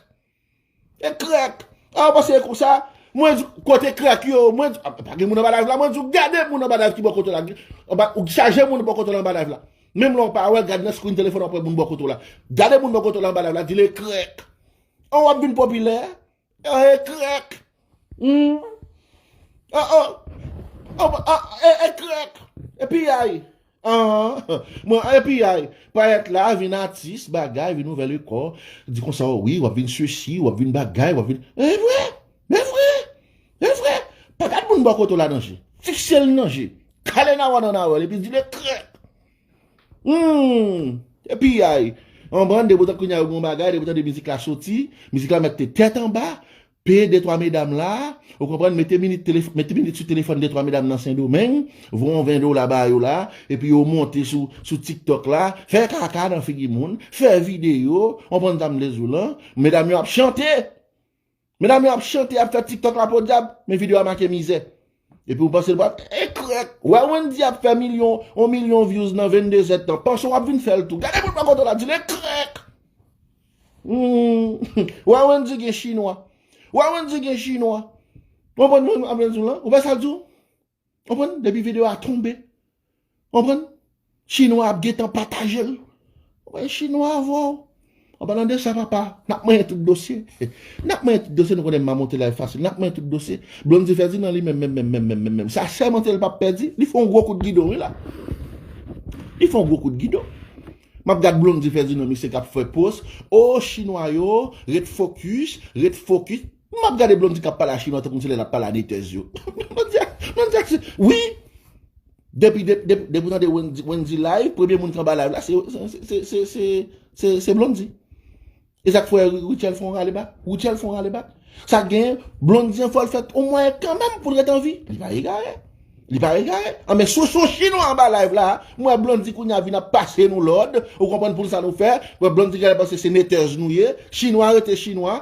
E krèk. A, w panse e konsa? Mwen di, kote krèk yo? Mwen di, a, pa gen moun anba live la. Mwen di w, gade moun anba live ki bò kote w la. Anba, ou chaje moun bò kote w la anba live la. Menm lè w pa wè, gad nan screen telefòn w ap wè moun bò kote w la. Gade moun bò kote w la anba live la, di l e krèk. An w ap vin popilè. E krèk. Hmm. Oh, oh. Oh, ah, e, e krèk. E piyay. Ah, mwen, e piyay. Parèt la, vin atis, bagay, vin ouvè lekò. Di konsa, oh, wi, w ap vin sesi, w ap vin bagay, w ap vin. E vre. E vre. E vre. Pa gad moun bò kote w la nan je. Fikse l nan je. Kale nawa nan nawèl, epi di l e krèk. Hmm. E piyay. Anbann, depi w tande kounye a yo gen yon bagay, depi w tande mizik la soti, mizik la mèt te tèt anba, peye de twa medam la, ou konprann, mete minit telef-, mete minit sou telefòn de twa medam nan Sendomeng, voye yon ven dola ba yo la, epi yo monte sou, sou TikTok la, fè kaka nan figi moun, fè videyo, w konprann sa m vle di w lan, medam yo ap chante! Medam yo ap chante, ap fè TikTok la podyab, men videyo a make mizè. Epi w panse l pral, e krèk. Wè Wendy ap fè milyon, yon milyon views nan venndezèdtan. Panse w ap vin fè l tou. Gade moun bò kote w la, di l e krèk. Hmm. Wè Wendy gen chinwa. Wè Wendy gen chinwa. Konprann mwen, ap di w lan? Ou wè sa l di w? Konprann? Depi videyo a tonbe. Konprann? Chinwa ap gentan pataje l. Ou wè chinwa avè w. An palan de sa, papa, n ap manyen tout dosye. N ap manyen tout dosye, nou konnen m pa monte live fasil. N ap manyen tout dosye. Blondy Ferdinand li menm, menm, menm, menm, menm, menm, menm. Sa sèmante l p ap pèdi. Li fè yon gwo kout gidon, wi la. Li fè yon gwo kout gidon. M ap gad Blondy Ferdinand, misye k ap fè post. O, chinwa yo, ret fokis, ret fokis. M ap gade Blondy k ap pale a chinwa tankou se lè l ap pale a netèz yo. Blondy a, Blondy a, wi. Depi, de, de, depi w tande Wendy, Wendy live, premye moun k anba live la, se, se, se Blondy. E sa k fè Rutshelle fè yon rale bak. Rutshelle fè yon rale bak. Sa k genyen, Blondy an fò l fè yon mwayen kanmenm pou l ret an vi. Li pa egare. Li pa egare. Anben, sou, sou Chinwa anba live la, m wè Blondy kounye a vin ap pase nou lòd. Ou konprann pou sa nou fè? Wè Blondy genlè panse se netèz nou ye. Chinwa rete Chinwa.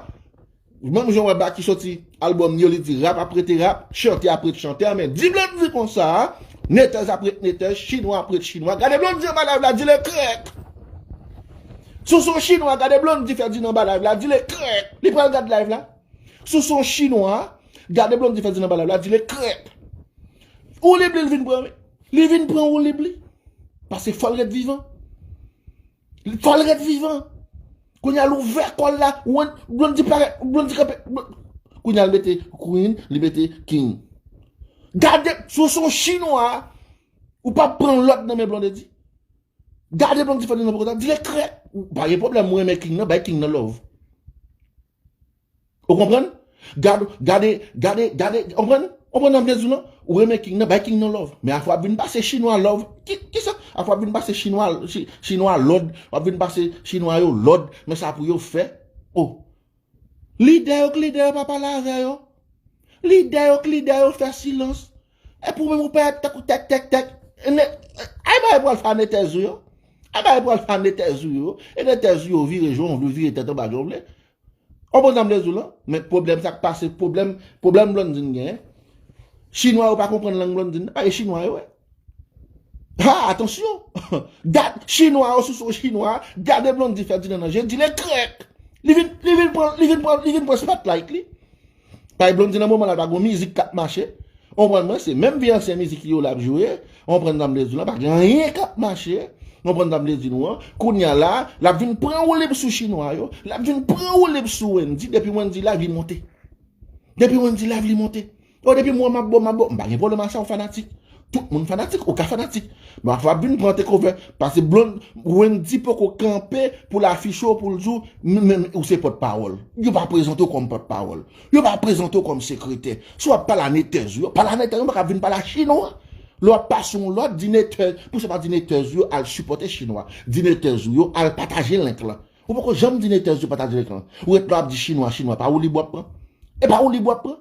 Menm jan wè Baky soti albòm yo, li di rap ap rete rap, chantè ap ret chantè, men di Blondy konsa, netèz ap ret netèz, Chinwa ap ret Chinwa. Gade Blondy anba live la, di le krèk. Sou, sou Chinwa, gade Blondy fè di nan anba live la, di le krèk. Li pral gad live la. Sou, sou Chinwa, gade Blondy fè di nan anba live la, di le krèk. Woulib li vin pran, wi. Li vin pran woulib li. Paske fò l ret vivan. Fò l ret vivan. Kounye a l ouvè kò l la, Blondy parèt, Blondy kanpe. Kounye a l mete Queen, li mete King. Gade, sou, sou Chinwa, ou p ap pran lòd nan men Blondedy. Gade Blondy fè di nan pokota, di le krèk. Ou pa gen pwoblèm, ou renmen King nan, bay King nan love. Ou konprann? Gade, gade, gade, gade, konprann? Konprann nan vle di w lan? Ou renmen King nan, bay King nan love. Men afè w ap vin pase Chinwa love. Ki, kisa? Afè w ap vin pase Chinwa, Chi- Chinwa lòd, w ap vin pase Chinwa yo lòd, men sa pou yo fè. Oh. Lidè yo k lidè yo pa pale avè yo. Lidè yo k lidè yo fè silans. Epi ou menm ou pè tankou tèk, tèk, tèk. Ne- Ay bagay pou al fè a netèz ou yo. Ay bagay pou al fè a netèz ou yo. E netèz ou yo vire jan w vle, vire tèt anba jan w vle. Ou konprann sa m vle di w lan? Men pwoblèm sa k pase, pwoblèm, pwoblèm Blondyn genyen. Chinwa yo pa konprann lang Blondyn nan, pa e Chinwa yo, wi. Ha, atansyon! Gad, Chinwa yo sou, sou Chinwa, gade Blondy fè di nan nan je, di le krèk. Li vin, li vin pran, li vin pran, li vin pran spotlight li. Paske Blondy nan moman la pa gon mizik k ap mache. Ou konprann mwen, se menm vye ansyen mizik li yo l ap jwe. Ou konprann sa m vle di w lan, pa gen anyen k ap mache. Ou konprann sa m vle di nou an? Kounye a la, l ap vin pran woulib sou Chinwa yo. L ap vin pran woulib sou Wendyy. Depi Wendyy live, li monte. Depi Wendyy live, li monte. Oh, depi m wè m ap bon, m ap bon. M pa gen pwoblèm a sa, ou fanatik. Tout moun fanatik, ou ka fanatik. Men afè w ap vin pran takeover. Paske Blondy, Wendyy poko kanpe pou l afiche w, pou l di w, men, men, ou se pòtpawòl. Yo pa prezante w kòm pòtpawòl. Yo pa prezante w kòm sekretè. Si w ap pale a netèz ou yo, pale a netèz ou, pa ka vin pale a Chinwa. Lè w ap pase yon lòd, di netèz, pou sa pa di netèz ou yo al sipòte Chinwa. Di netèz ou yo al pataje link lan. Ou poko janm di netèz ou pataje link lan. Ou ret la w ap di Chinwa, Chinwa, pa woulib w ap pran. E pa woulib w ap pran.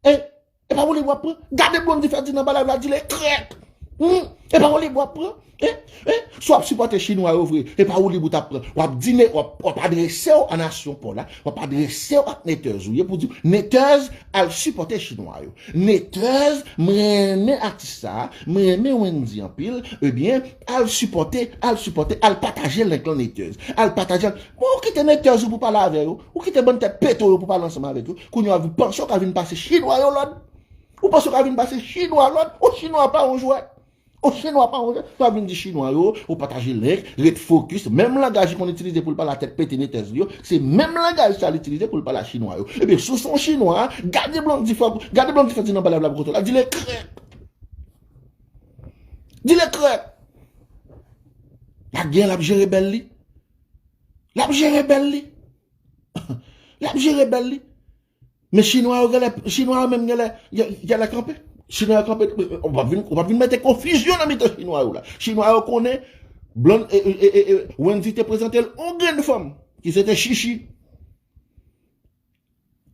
E, e pa woulib w ap pran. Gade Blondy fè di nan anba live la, di le krèk. Hmm? E pa woulib w ap pran. E, e, si w ap sipòte Chinwa yo vre, e pa woulib ou t ap pran. W ap di ne, w ap, w ap adrese w a nasyon pa w la, w ap adrese w ak netèz ou yo pou di, netèz, al sipòte Chinwa yo. Netèz, m renmen atis sa, m renmen Wendyy anpil, ebyen, al sipòte, al sipòte, al pataje link lan netèz. Al pataje l. Bon, ou kite netèz ou pou pale avè yo. Ou kite bann tèt pete yo pou pale ansanm avèk yo. Kounye a, ou panse w ka vin pase Chinwa yo lòd? Ou panse w ka vin pase Chinwa lòd? O Chinwa pa yon jwèt. O Chinwa pa yon jwèt. Ou ap vin di Chinwa yo, ou pataje link, ret fokis. Menm langaj li konn itilize pou l pale a tèt pete netèz li yo, se menm langaj sa l itilize pou l pale a Chinwa yo. Ebyen, si w se yon Chinwa, gade Blondy fè, gade Blondy fè di nan anba live la pou kote w la, di le krèk. Di le krèk. L ap gen, l ap jere bèl li. L ap jere bèl li. L ap jere bèl li. Men Chinwa yo genlè, Chinwa yo menm genlè, genlè kanpe. Chinwa yo kanpe, w ap vin, w ap vin mete konfizyon nan mitan Chinwa yo la. Chinwa yo konnen Blondy, e, e, e, e, e, Wendyy te prezante l yon grenn fanm, ki se te Chichi.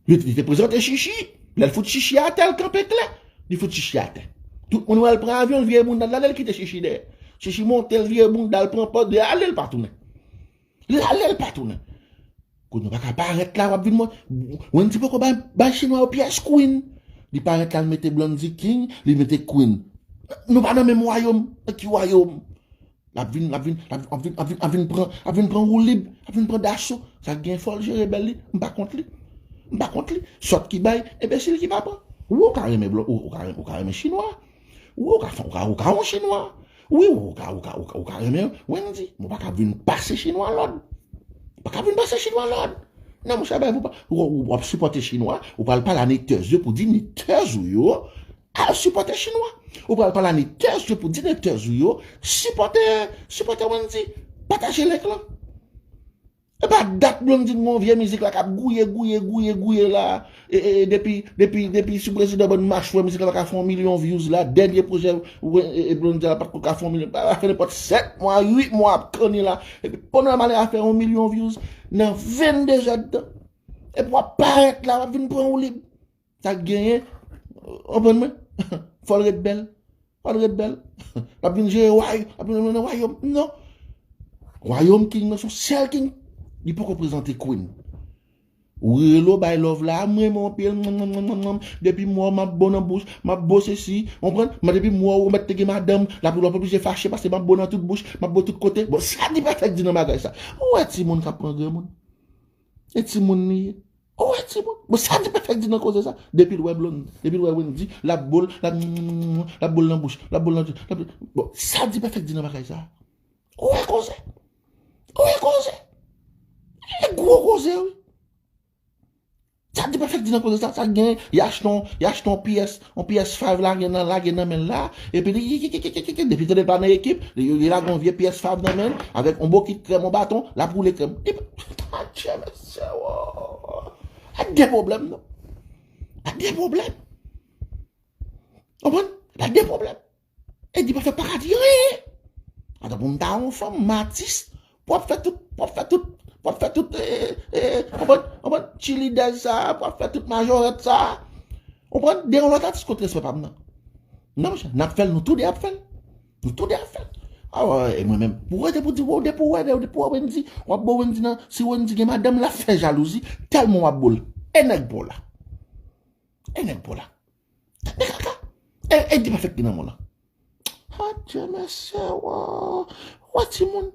Li, li te prezante Chichi. Lè l fout Chichi atè, l kanpe klè. Li fout Chichi atè. Tout moun wè l pran avyon, l vire bounda l ale, l kite Chichi dèyè. Chichi monte, l vire bounda l, pran pòz, li ale, l pa tounen. Li ale, l pa tounen. Kounye a w pa ka parèt la, w ap vin mwen. Wendyy poko bay, bay Chinwa yo pyès Queen. Li parèt la, l mete Blondy King, li mete Queen. Nou pa nan menm wayòm. Nan ki wayòm? L ap vin, l ap vin, l ap vin, ap vin, ap vin, ap vin pran, ap vin pran woulib, ap vin pran daso. Sa k gen fò l jere bèl li, m pa kont li. M pa kont li. Sòt ki bay, enbesil ki pa pran. Wi, ou ka renmen blan, ou, ou ka renmen, ou ka renmen chinwa. Wi, ou ka fè, ou ka, ou ka yon chinwa. Wi, ou ka, ou ka, ou ka, ou ka renmen Wendyy. Men w pa ka vin pase chinwa lòd. Ou pa ka vin pase chinwa lòd. Non, monchè, bay pou pa, ou, ou, w ap sipòte chinwa, ou pral pale a netèz yo pou di netèz ou yo, al sipòte chinwa. Ou pral pale a netèz yo pou di netèz ou yo, sipòte, sipòte Wendyy. Pataje link lan. E pa dat Blondy gen yon vye mizik la k ap gouye, gouye, gouye, gouye la. E, e, e depi, depi, depi sou prezidan Bann Machwè, mizik la pa ka fè yon milyon views la. Dènye pwojè, e, e, Blondy la pa t ko ka fè yon milyon. Sa fè nenpòt sèt mwa, uit mwa ap kanni la. Epi pandan malè a fè yon milyon views nan venndezèdtan. Epi w ap parèt la, w ap vin pran woulib. Sa k genyen, konprann mwen? Fò l ret bèl. Al ret bèl. L ap vin jere wayòm, l ap vin nan wayòm. Non. Wayòm king nan se yon sèl king. Li poko prezante queen. Ou rele w bay love la, m renmen w anpil. Depi m wè w, m ap bo nan bouch, m ap bo sesi. Ou konprann? Mwen depi m wè w, ou mèt te gen madanm, l ap, w ap oblije fache paske m ap bo nan tout bouch, m ap bo tout kote. Bon, sa Dipèfèk di nan bagay sa? Ou wè timoun k ap pran granmoun? E timoun li ye. Ou wè timoun? Bon, sa Dipèfèk di nan koze sa? Depi l wè Blonde, depi l wè Wendy, l ap bo l, l ap, l ap bo l nan bouch, l ap bo l nan, l ap, bon, sa Dipèfèk di nan bagay sa? Ou wè koze? Ou wè koze? E gwo koze, wi. Sa Dipèfèk di nan koze sa, sa gen, y achte yon, y achte yon P S, yon P S five lage nan, lage nan men l la, epi li, depi tande l pa nan ekip, li, li lage yon vye P S five nan men l, avèk yon bokit krèm, yon baton, l ap woule krèm. Epi, adje mesye, wo. A de pwoblèm, non. A de pwoblèm. Konprann? A de pwoblèm. E Dipèfèk pa ka di anyen. Ata pou m ta yon fanm, m atis, pou w ap fè tout, pou w ap fè tout, pou w ap fè tout, e, e, konprann, konprann, cheerleader sa, pou w ap fè tout majorèt sa. Konprann, de yon lòt atis kot respè pa m nan. Non, monchè, n ap fè l, nou tou de ap fè l. Nou tou de ap fè l. Awa, e mwen menm, pou w rete pou di, wo, depi w wè, depi w wè Wendy, w ap bo Wendy nan, si Wendy gen madanm, l ap fè jalouzi, tèlman w ap bo l. E nèg pa w la. E nèg pa w la. Tande kaka. E, e Dipèfèk ki nan men w la. Adje mesye, wo. Wè timoun.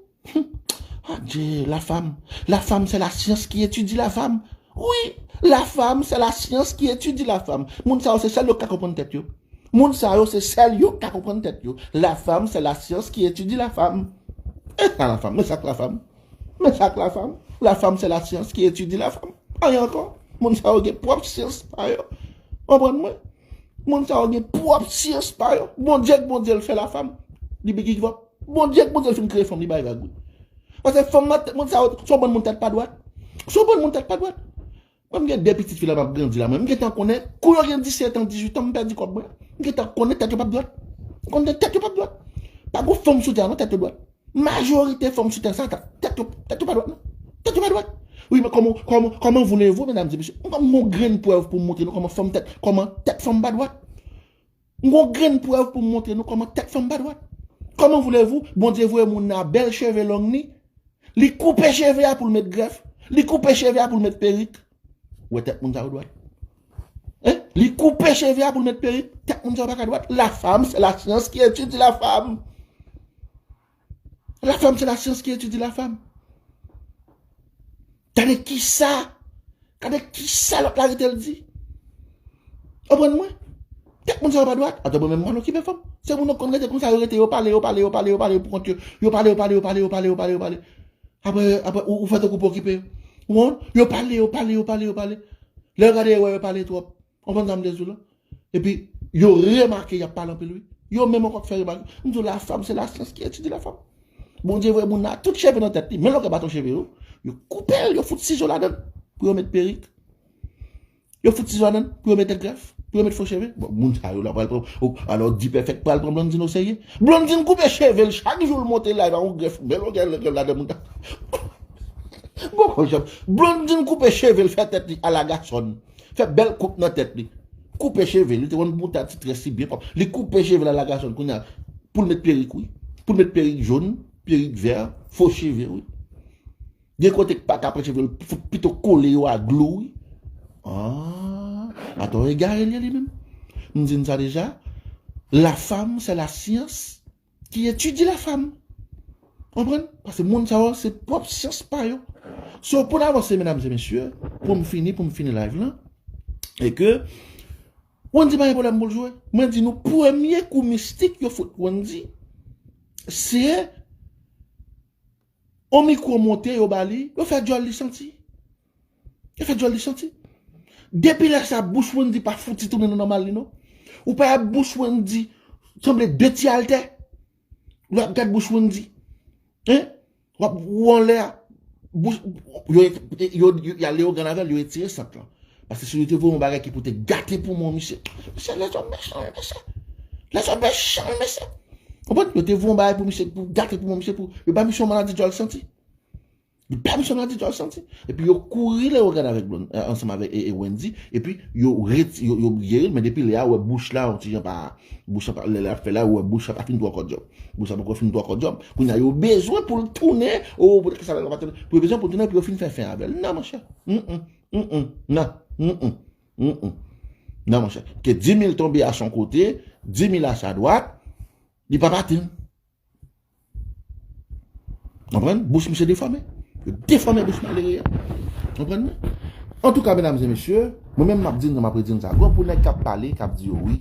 Adje, la femme. La femme, c'est la science qui étudie la femme. Wi, la femme, c'est la science qui étudie la femme. Moun sa yo se sèl yo k ka konprann tèt yo. Moun sa yo se sèl yo k ka konprann tèt yo. La femme, c'est la science qui étudie la femme. E sa la femme, men sa k la femme. Men sa k la femme. La femme, c'est la science qui étudie la femme. Anyen ankò. Moun sa yo gen pwòp syans pa yo. Konprann mwen? Moun sa yo gen pwòp syans pa yo. Bondye k Bondye l fè la femme. Li bigi vòp. Bondye k Bondye l fin kreye fanm, li bay vag, wi. Paske fanm nan, moun sa yo, se yon bann moun tèt pa dwat. Se yon bann moun tèt pa dwat. Mwen, m gen de pitit fi la m ap grandi la, mwen. M gentan konnen, kou yo gen disèt an, dizuit an, m pèdi kòb mwen. M gentan konnen tèt yo p ap dwat. M konnen tèt yo p ap dwat. Pa gon fanm sou tè a non, tèt yo dwat. Majorite fanm sou tè sa, ta-, tèt yo, tèt yo pa dwat non. Tèt yo pa dwat. Wi, men kòman, kòman, comment voulez-vous, mesdames et messieurs? M gon grenn prèv pou m montre nou kòman fanm tèt, kòman tèt fanm pa dwat. M gon grenn prèv pou m montre nou kòman tèt fanm pa dwat. Comment voulez-vous, Bondye voye moun nan bèl cheve long ni, li koupe cheve a pou l met grèf, li koupe cheve a pou l met perik. Ou wè tèt moun sa yo dwat? Hein? Li koupe cheve a pou l met perik, tèt moun sa yo pa ka dwat. La femme, c'est la science qui étudie la femme. La femme, c'est la science qui étudie la femme. Tande kisa, tande kisa lòt la rete l di. Konprann mwen? Tèt moun sa yo pa dwat. Ata mwen menm m pa okipe fanm. Se moun yo konn rete konsa, yo rete, yo pale, yo pale, yo pale, yo pale pou kont yo. Yo pale, yo pale, yo pale, yo pale, yo pale, yo pale. Apre, apre, ou, ou fè tankou pa okipe yo. Ou konprann? Yo pale, yo pale, yo pale, yo pale. Lè yo gade yo wè yo pale twòp. Konprann sa m vle di w la? Epi, yo remake y ap pale anpil, wi. Yo menm ankò k fè remake. M di w, la femme, c'est la science qui étudie la femme. Bondye voye moun nan tout cheve nan tèt li. Men lè w gade baton cheve yo, yo koupe l, yo fout sizo ladan l pou yo met perik. Yo fout sizo ladan l pou yo mete grèf, pou yo met fo cheve. Bon, moun sa yo la pral pran, o, alò Dipèfèk pral pran Blondine o serye. Blondine koupe cheve l, chak jou l monte live a yon grèf, men longè grèf ladan moun ta. Bon, konn jan. Blondine koupe cheve l, fè tèt li alagasòn. Fè bèl koup nan tèt li. Koupe cheve l, li te konn bout a ti très li byen pwòp. Li koupe cheve l alagasòn kounye a pou l met perik, wi. Pou l met perik jòn, perik vè, fo cheve, wi. Gen kote k pa ka pran cheve l, fout pito kole yo a glou, wi. Ah, atò egare l ye li menm. M di n sa deja, la femme, c'est la science qui étudie la femme. Konprann? Paske moun sa yo, se pwòp syans pa yo. So, pou n avanse, medam e mesye, pou m fini, pou m fini live lan, e ke Wendy pa gen pwoblèm pou l jwe. Mwen di nou, premye kou mistik yo fout Wendy, se on mikwo monte yo ba li, yo fè djòl li santi. Yo fè djòl li santi. Depi lè sa, bouch Wendy pa fouti tounen nan nòmal li non. Ou pa wè bouch Wendy sanble de ti altè. Lè w ap gad bouch Wendy. Hein? W ap ou anlè a. Bouch, yo, yo, yo, y a Leogane avè l, yo retire sant lan. Paske si yo te voye yon bagay ki pou te gate poumon misye. Misye, lèzòm mechan, wi, mesye. Lèzòm mechan, wi, mesye. Konprann? Yo te voye yon bagay pou misye, pou gate poumon misye, pou yo ba misye yon maladi djòl santi. Li pa bezwen nan ti djòl santi. Epi yo kouri lè yo gade avèk Blonde, eh, ansanm avèk e, e Wendy. Epi yo reti, yo, yo geri l, men depi lè a, ou wè bouch la, yon ti jan pa, bouch la pa, lè l ap fè la, ou wè bouch la pa fin twò kòdyòm. Bouch la poko fin twò kòdyòm. Kounye a, yo bezwen pou l tounen, o, poutèt sa, pou yo bezwen pou l tounen, pou yo fin fè fen avè l. Non, monchè. Mm, mm, mm, mm, non. Mm, mm, mm, mm. Non, monchè. Ke dis mil tonbe a son kote, dis mil a sa dwat, li pa pa tann. Konprann? Bouch misye defòme. Yo defòme bouch malere a. Konprann mwen? Antouka, medam e mesye, mwen menm m ap di n sa, m ap redi n sa. Gwo pou nèg k ap pale, k ap di yo wi.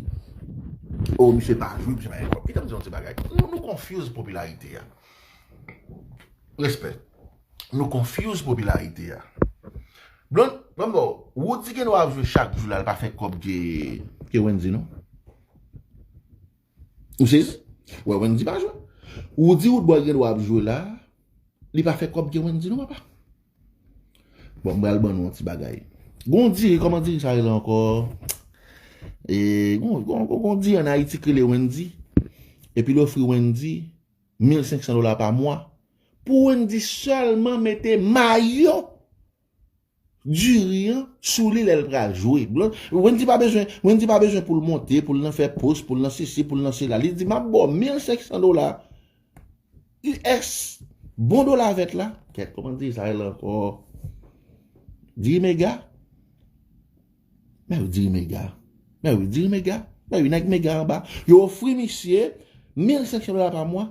O, misye pa jwe, misye pa gen kòb. Kite m di yon ti bagay. Nou, nou confuse popilarite a. Respè. Nou confuse popilarite a. Blonde, mwen bon, Roody gen dwa ap jwe chak jou la, l pa fè kòb ke, ke Wendy, non? Ou sezi? Wè, Wendy pa jwe. Roody Roodboy gen dwa ap jwe la, li pa fè kòb ke Wendy, non, papa. Bon, m pral ban nou yon ti bagay. Gon diri, kòman diri sa rele ankò? E, gon, gon, gon, gon diri ann Ayiti ki rele Wendy. Epi l ofri Wendy mil senk san dola pa mwa. Pou Wendy sèlman mete mayo diri an sou li lè l pral jwe. Blonde, Wendy pa bezwen, Wendy pa bezwen pou l monte, pou l nan fè post, pou l nan sesi, pou l nan sela. Li di, "M ap ba w mil senk san dola." U S, bon dola vèt la. Kèt, kòman diri sa rele ankò? Diri mega? Men wi, diri mega. Men wi, diri mega. Men wi, nèg mega anba. Yo ofri misye mil senk san dola pa mwa.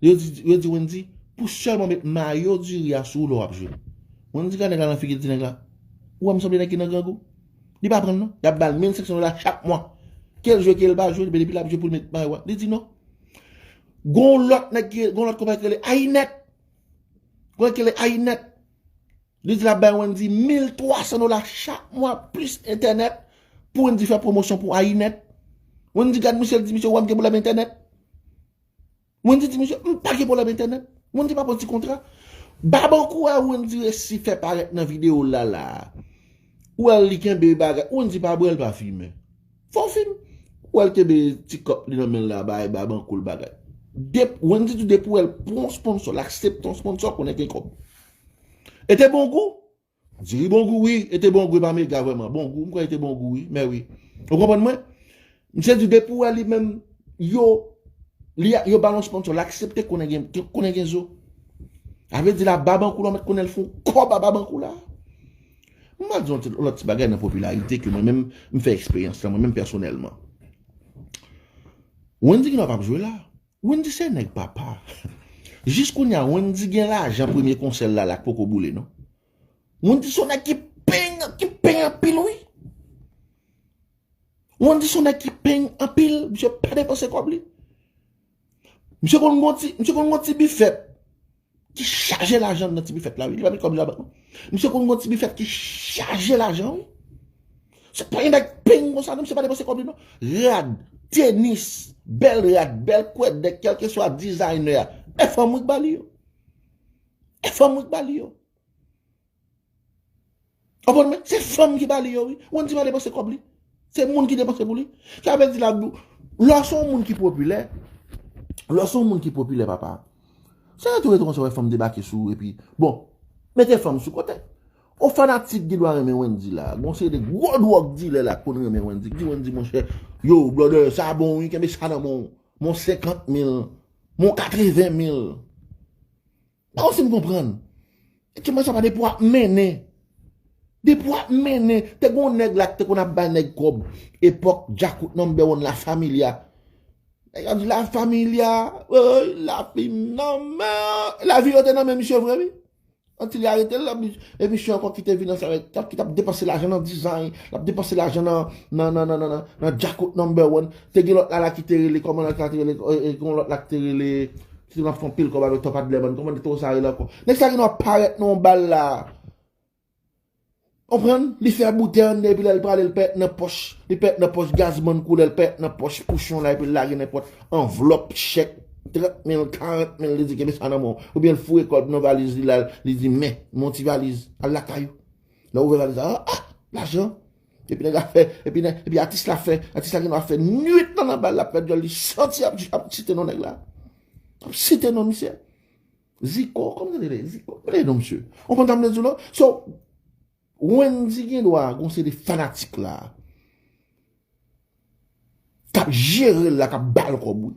Yo di, yo di Wendy, pou sèlman met mayo diri a sou ou lè w ap jwe. Wendy gade nèg la nan figi l, di nèg la, "Ou wè m sanble nèg ki nan grangou?" Li pa pran l non. Y ap ba l mil senk san dola chak mwa. Ke l jwe, ke l pa jwe, men depi l ap jwe pou l met mayo a. Li di non. Gon lòt nèg ki, gon lòt konpay ki rele Ayinèt. Gon nèg ki rele Ayinèt. Li di l ap bay Wendy mil twa san dola chak mwa plis entènèt pou Wendy fè pwomosyon pou Ayinèt. Wendy gad misye, l di, "Misye, ou wè m gen pwoblèm entènèt?" Wendy di, "Misye, m pa gen pwoblèm entènèt." Wendy pa pran ti kontra. Babankou a Wendy resi fè parèt nan videyo l la la. Ou wè l, li kenbe bagay. Wendy pa bwè, l pa fimen. Fò w fin. Ou wè l kenbe ti kòp li nan men l la, bay Babankou l bagay. Dep-, Wendy di depi w wè l pran yon sponsò, l aksepte yon sponsò, konnen gen kòb. E te bon gou. Diri bon gou, wi. E te bon gou, e pa mega vrèman. Bon gou, m kwè e te bon gou, wi. Men wi. Ou konprann mwen? Misye di depi w wè li menm, yo, li, yo ba l yon sponsò, l aksepte, konnen gen, konnen gen zo. A vle di la, Babankou la, w mèt konnen l fè yon kòb a Babankou la. M pral di yon ti, lòt ti bagay nan popilarite ke mwen menm, m fè eksperyans la, mwen menm pèsonèlman. Wendy gen dwa p ap jwe la. Wendy se nèg papa. Jis kounye a, Wendy gen lajan premye konsè l la, la k poko boule, non. Wendy se yon nèg ki peng, ki peng anpil, wi. Wendy se yon nèg ki peng anpil, misye pa depanse kòb li. Misye konn gon ti, misye konn gon ti bifèt ki chaje lajan nan ti bifèt la, wi. Li pa met kòb li labank, non. Misye konn gon ti bifèt ki chaje lajan, wi. Se pa yon nèg peng konsa, non, misye pa depanse kòb li, non. Rad, tenis, bèl rad, bèl kwèdèk, kèlkeswa dizayner a. E fanm wi k ba li yo. E fanm wi k ba li yo. Konprann mwen? Se fanm ki ba li yo, wi. Wendy pa depanse kòb li. Se moun ki depanse pou li. Sa vle di la, lè w se yon moun ki popilè, lè w se yon moun ki popilè, papa, se rete, rete konsa, wè fanm debake sou ou, epi, bon, mete fanm sou kote. Yon fanatik gen dwa renmen Wendy la. Gon seri de gwo dwòg dilè la k konn renmen Wendy. K di Wendy, monchè, yo, brother, sa bon, wi, kenbe sa nan men w. Men w senkant mil, men w katreven mil. Pa konn si m konprann. Eskize mwen, sa pa depi w ap mennen. Depi w ap mennen. Te gon nèg la ki te konn ap bay nèg kòb. Epòk Djakout number one, La Familia. Nèg la di La Familia, woy, lavi m nan men. Lavi yo te nan men misye vre, wi. Antil yo arete l, la, e misye ankò ki te vin ansanm avèk, t ap, ki t ap depanse lajan nan dizay, l ap depanse lajan nan, nan, nan, nan, nan, nan, nan Djakout number one. Te gen lòt la, la ki te rele, kòman lòt la te rele, e, e, gen lòt la ki te rele, ki te konn ap fè anpil kòb avèk Top Adlerman, kòman nèg sa rele ankò? Nèg sa gen dwa parèt nan yon bal la. Konprann? Li fè boutèy anndan, epi lè l prale, l pèt nan pòch, li pèt nan pòch gazman koulè, l pèt nan pòch pouchon la, epi l lage nenpòt anvlòp, chèk, trant mil, karant mil, li di, "Kenbe sa nan men w." Oubyen l foure kòb nan valiz li la, li di, "Men, men yon ti valiz, al lakay ou." Lè w ouvè valiz la, ah, ah, lajan. Epi nèg la fè, epi nèg, epi atis la fè, atis la gen dwa fè nwit lan nan bal la, ap fè djòl, li santi ap, ap site non nèg la. Ap site non misye. Ziko, kòman se rele? Ziko. Rele non, misye. Ou konprann sa m vle di w la? So, Wendy gen dwa gon seri de fanatik la k ap jere l la, k ap ba l kòb, wi.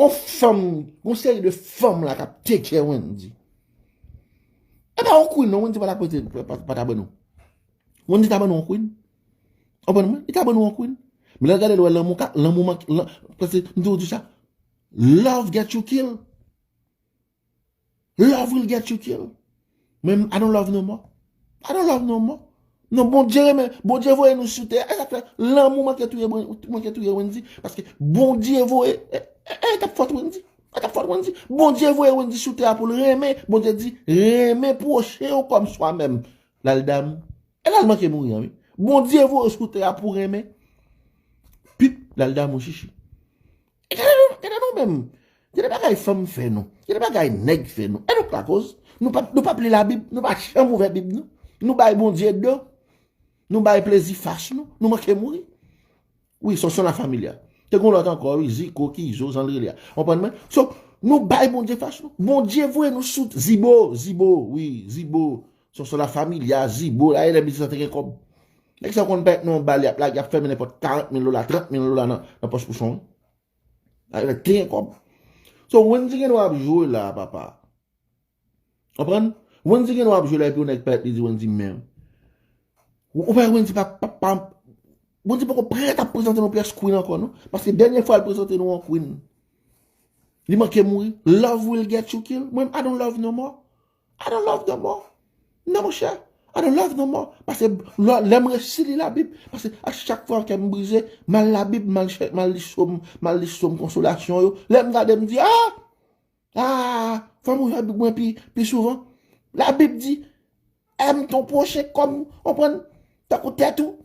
On fanm, gon seri de fanm la k ap take care Wendy. E pa yon queen, non, Wendy pa ta prete, pa, pa, pa ta ban nou. Wendy ta ban nou yon queen. Ou konprann mwen? Li ta ban nou yon queen. Men lè w gade l, w wè lanmou ka, lanmou manke, lan, paske m toujou di sa. Love get you killed. Love will get you killed. Men I don't love no more. I don't love no more. Non, Bondye renmen, Bondye voye nou sou tè a. E sa k fè lanmou manke touye, manke touye Wendy. Paske Bondye voye, e, e, e, t ap fòt Wendy. E t ap fòt Wendy. Bondye voye Wendy sou tè a pou l renmen. Bondye di, renmen pwochen w kòm swa menm. L al damou. E l al manke mouri an, wi. Bondye voye w sou tè a pou renmen. Pip, l al damou chichi. E gade nou, gade nou menm. Gade bagay fanm fè nou. Gade bagay nèg fè nou. E nou k lakoz. Nou pa, nou pa ap li Labib. Nou pa janm ouvè Bib nou. Nou bay Bondye do. Nou bay plezi fas nou. Nou manke mouri. Wi, Sonson la Familia. Te gon lòt ankò, wi, Ziko, Kizo, Zandrelya. Konprann mwen? So, nou bay Bondye fas nou. Bondye voye nou sou Zibo, Zibo, wi, Zibo. Sonson la Familia, Zibo, la, e lè biznis lan te gen kòb. Nèg sa konn pèt nan yon bal, y ap lage, y ap fèmen nenpòt karant mil dola, trant mil dola nan, nan pòch pou son. Avèk te gen kòb. So, Wendy gen dwa ap jwe la, papa. Konprann? Wendy gen dwa ap jwe la, epi yon nèg parèt, li di Wendy menm. Ou, ou pa Wendy pa, pa, pa, Wendy poko prèt ap prezante nou pyès queen ankò, non. Paske dènye fwa l prezante nou yon queen, li manke mouri. Love will get you killed. Mwen, I don't love no more. I don't love no more. Non, monchè. I don't love no more. Paske lè, lè m resi li Labib, paske a chak fwa kè m brize, m al Labib, m al chè-, m al li sòm, m al li sòm konsolasyon yo. Lè m gade, m di, ah! Ah! Fò m ouvè Bib mwen pi, pi souvan. Labib di, èm ton pwochen kòm, konprann, tankou tèt ou.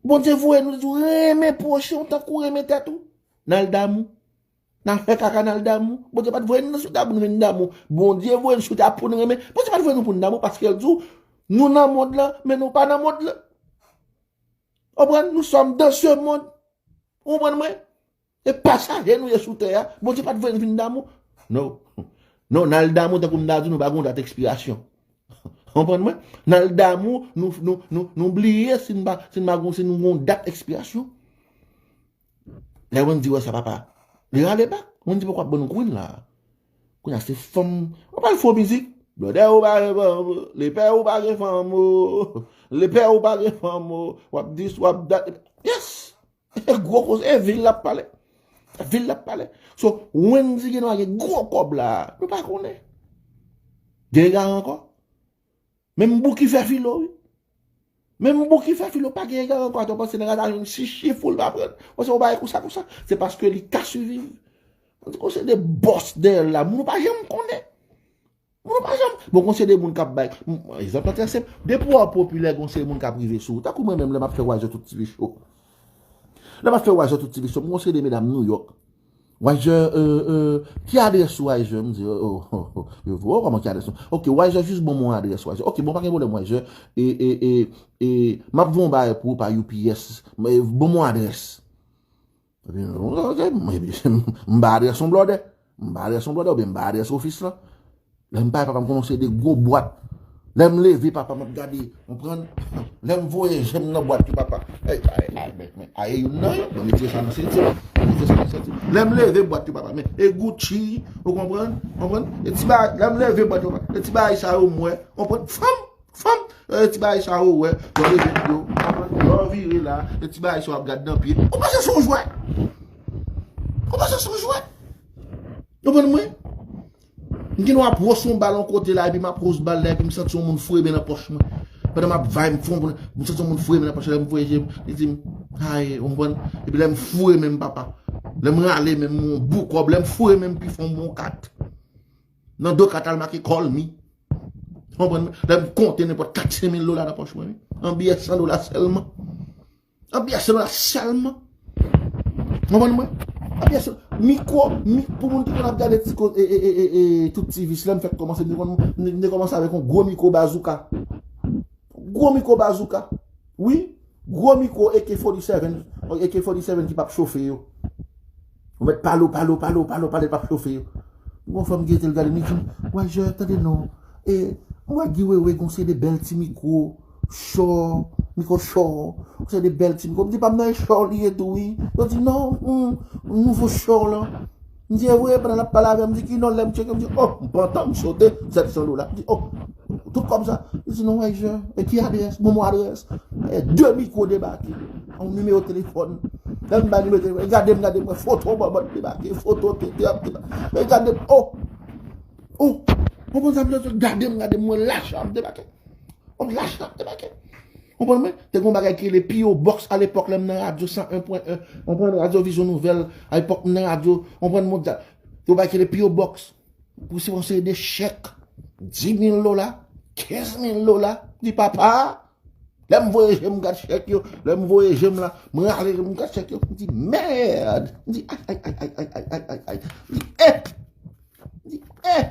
Bondye voye nou, li di w renmen pwochen w tankou w renmen tèt ou. N al damou. N al fè kaka, n al damou. Bondye pa t voye nou sou tè a pou n vin damou. Bondye voye nou sou tè a pou n renmen. Bondye pa t voye nou pou n damou paske l di w, nou nan mond lan, men nou pa nan mond lan. Konprann? Nous sommes dans ce monde. Ou konprann mwen? E pasaje nou ye sou tè a. Bondye pa t voye nou vin damou. No. No, n al damou tankou m ta di nou pa gon dat ekspirasyon. Konprann mwen? N al damou, nou, nou, nou, nou bliye si n pa, si n pa gon, si nou gon dat ekspirasyon. Lè Wendy wè sa, papa, li rale bak. Wendy poko ap ban nou queen la. Kounye a se fanm. Ou pral fè yon mizik. Blòdè ou pa gen fanm, lepè ou pa gen fanm, o. Lepè ou pa gen fanm, o. W ap dis, w ap dat. Yes! E gwo koze, e vil l ap pale. Vil l ap pale. So, Wendy gen dwa gen gwo kòb la. Nou pa konnen. Gen egare ankò. Menm Bouki fè filo, wi. Menm Bouki fè filo, pa gen egare ankò. Atò, panse nèg la ta jwenn chichi fou, l pa pran. Panse yon bagay konsa, konsa. Se paske li ka siviv. Panse konsa de bòs dèyè l la. Moun ou pa janm konnen. Moun ou pa janm. Bon, konsa de moun k ap bay. M, egzanp lan trè senp. Depi w popilè, gon seri moun k ap rive sou ou. Tankou mwen menm, lè m ap fè Wiser tout TV show. Lè m ap fè Wiser tout TV show, m gon seri de medam New York. Wiser, euh, euh, ki adrès ou, Wiser? M di, oh, oh, oh, oh. Yo, oh, kòman ki adrès ou? Ok, Wiser, jis ban m yon adrès, Wiser. Ok, bon, pa gen pwoblèm, Wiser. E, e, e, e, m ap voye yon bagay pou ou pa U P S. Men, ban m yon adrès. Epi, ok, epi, m ba adrès yon blòdè. M ba adrès yon blòdè, oubyen m ba adrès ofis lan. Lè m pale, papa m kòmanse de gwo bwat. Lè m leve, papa m ap gade, konprann? Lè m voye je m nan bwat yo, papa. Ay, ay, ay, men, men, ay, youn nan yo, mwen retire sa nan senti m. Mwen retire sa nan senti m. Lè m leve bwat yo, papa, men, e Gucci, ou konprann? Konprann? E ti bagay, lè m leve bwat yo, papa, e ti bagay sa yo m wè, konprann? Fanm! Fanm, e ti bagay sa yo wè, lè w leve yo, lè w vire la, e ti bagay sa w ap gad nan pye. Ou panse se yon jwèt? Ou panse se yon jwèt? Ou konprann mwen? M gen dwa ap wòs yon bal yon kote la, epi m ap wòs bal la, epi m santi yon moun foure men nan pòch mwen. Pandan m ap vay, m fon, m santi yon moun foure men nan pòch mwen, lè m voye je m, li di m, ay, ou konprann? Epi lè m foure men m, papa, lè m rale men m, yon boukòb, lè m foure men m, pi fon m yon kat. Nan do kat al make call me. Konprann mwen? Lè m konte nenpòt kat senk mil dola nan pòch mwen, wi. An biyè san dola sèlman. An biyè san dola sèlman. Konprann mwen? An biyè san, mikwo, mi, pou moun ki konn ap gade ti ko-, e, e, e, e, e, tout ti vis la, m fèk kòmanse, m te konn, m te kòmanse avèk yon gwo mikwo bazouka. Gwo mikwo bazouka. Wi. Gwo mikwo A K forty-seven, A K forty-seven ki p ap chofe yo. Ou mèt pale, w pale, w pale, w pale, w pale, l p ap chofe yo. Gon fanm ki rete l gade m, li di m, Wayzè, tande non. E, m wè Guy Wewe gon seri de bèl ti mikwo, Shure, mikwo Shure, gon seri de bèl ti mikwo. M di, pa m nan e Shure li ye tou, wi. Yo di, non, hmm, nouvo Shure lan. M di, e vre, pandan l ap pale avè m, m di, ki non, lè m tcheke, m di, oh, m pantan, m sote, sèt san dola. M di, oh, tout kòb sa. Li di, non, Wayzè, e ki adrès? Bon, bon adrès. E de mikwo debake. Yon nimewo telefòn. Lè m bay nimewo telefòn, gade m, gade m, foto bòbòt debake, foto tete ap debake. E gade m, oh! Oh! Konprann sa m di, gade m, gade m, mwen lache ap debake. Yon lache ap debake. Konprann mwen? Te gon bagay ki rele P O Box alepòk lè m nan radyo san en pwen en. Konprann? Radyo Vizyon Nouvèl, alepòk m nan radyo, konprann, mondyal. Te gon bagay ki rele P O Box. Pou se yon seri de chèk. Dis mil dola, kenz mil dola. Di papa, lè m voye je m gad chèk yo, lè m voye je m la, mwen ale m gad chèk yo. M di, mèd! M di, ay, ay, ay. M di, eh! M di, eh!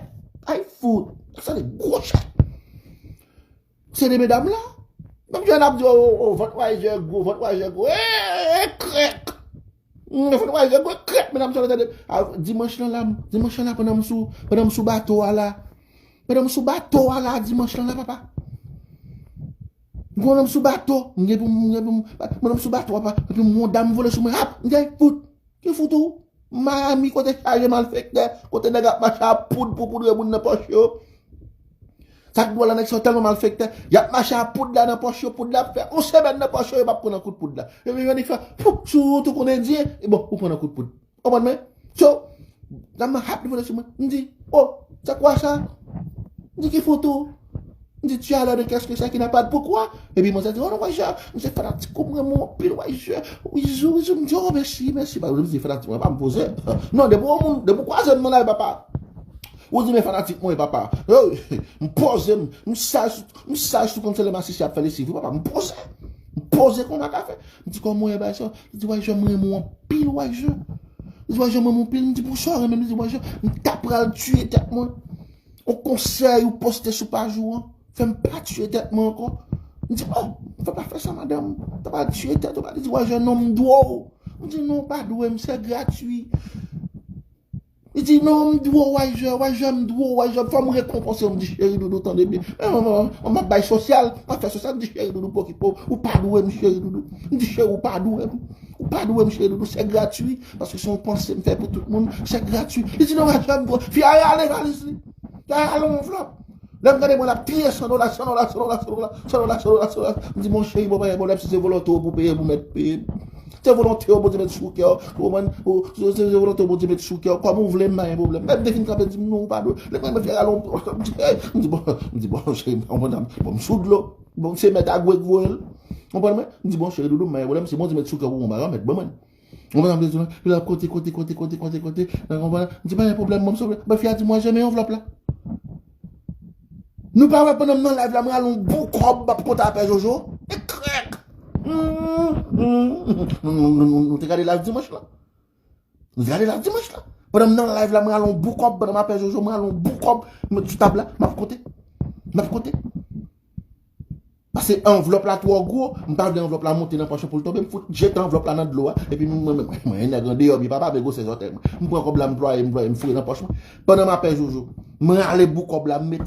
Ay, fout! Sa se gwo chèk. Se de medam la. Menm jan n ap di, o, o, o, vant Wayzè gwo, vant Wayzè gwo. Eh, krèk! Mm, vant Wayzè gwo, krèk, medam sa yo tande. A, dimanch lan la, dimanch lan la, pandan m sou, pandan m sou bato a la. Pandan m sou bato a la, dimanch lan la, papa. Pandan m sou bato, m gen pou m, m gen pou m, pandan m sou bato a, papa, epi m wè yon dam vole sou mwen, ap, m gen fout. Ki fout ou? Miami, kote chaje malfektè, kote nèg ap mache a poud pou poudre moun nan pòch yo. Sa k dwòl la, nèg sa yo tèlman malfektè, y ap mache a poud la nan pòch yo, poud la ap fè yon semèn nan pòch yo, yo p ap pran nan kout poud la. Epi yo annik fè, pouf, sou wout ou konn endyen, e bon, ou pran nan kout poud. Konprann mwen? So, dam nan ap vole sou mwen. M di, oh, c'est quoi ça? M di, ki fout ou? M di, tu as l'air de qu'est-ce que ça qui n'a pas de pourquoi? Epi mwen di, oh non, Wayzè, m se fanatik ou, m renmen w anpil, Wayzè. Wizou, wizou, m di, oh, mèsi, mèsi. Pa m di fanatik mwen, pa m poze. Non, depi yon moun, depi w kwaze m nan lari, papa. Ou di, men fanatik mwen, papa. Yo, m poze m, m saj, m saj sou konn se lè masisi ap fè lesiv, wi, papa, m poze. M poze kon makafe. M di, kòman w ye, bagay sa? Li di, Wayzè, m renmen w anpil, Wayzè. Li di, Wayzè, m renmen w anpil. M di, pou sa w renmen m? Li di, Wayzè, m ta pral tiye tèt mwen. Yon konsèy ou poste sou paj ou an fè m pa tiye tèt mwen ankò. M di, oh, fè pa fè sa, madanm. Ou ta pral tiye tèt ou, pa. Li di, Wayzè, non, m dwe w. M di, non, w pa dwe m, se gratwi. Li di, non, m dwe w, Wayzè, Wayzè, m dwe w, Wayzè, fò m rekonpanse w. M di, cheri doudou, tande byen. Men, men, men, men, m ap bay sosyal, m ap fè sosyal, m di, cheri doudou, pokipe w, ou pa dwe m, cheri doudou. M di, cheri, ou pa dwe m. Ou pa dwe m, cheri doudou, se gratwi, paske se yon panse m fè pou tout moun, se gratwi. Li di, non, Wayzè, m dwe w. Fi a rale valiz li. Fi a rale yon anvlòp. Lè m gade mwen, l ap triye san dola, san dola, san dola, san dola, san dola, san dola, san dola. M di, mon cheri, bon, pa gen pwoblèm, si se volonte w pou peye, pou mèt peye. Se volonte w, Bondye mèt sou kè w, ou konprann? Ou, se, se, se volonte w, Bondye mèt sou kè w. Kòman w vle, m pa gen pwoblèm. Lè m te fin kanpe, di m, non, ou pa dwe. Lè m kanpe, fè rale yon, m di, hey, m di, bon, m di, bon, cheri, m konprann, bon, m sou dlo. Bon, se mèt a gwe k voye l. Konprann mwen? M di, bon, cheri doudou, m pa gen pwoblèm, si Bondye mèt sou kè w pou yon bagay, mèt ban mwen. Ou konprann sa m vle di w la? Epi l ap kote, kote, kote, kote, kote, kote. Nan konprann? M di, pa gen pwoblèm, mwen m sove. Epi fi a di, mwen, renmen anvlòp la. Nou pa wè pandan m nan live la, mwen al yon bon kòb, m ap konte a Pè Jojo. E krèk! Hmm, hmm, hmm. Nou, nou, nou, nou, nou te gade live dimanch la. Nou te gade live dimanch la. Pandan m nan live la, mwen al yon bon kòb, pandan m a Pè Jojo, mwen al yon bon kòb, mwen met sou tab la, m ap konte. M ap konte. Paske anvlòp la twò gwo, m pa vle anvlòp la monte nan pòch mwen pou l tonbe, m fout jete anvlòp la nan dlo a, epi m, mwen, mwen, mwen, mwen, nèg andeyò, mi papa, men gwosè zòtèy mwen. M pran kòb la, m plwaye, m plwaye, m foure nan pòch mwen. Pandan m a Pè Jojo, mwen ale bout kòb la, m met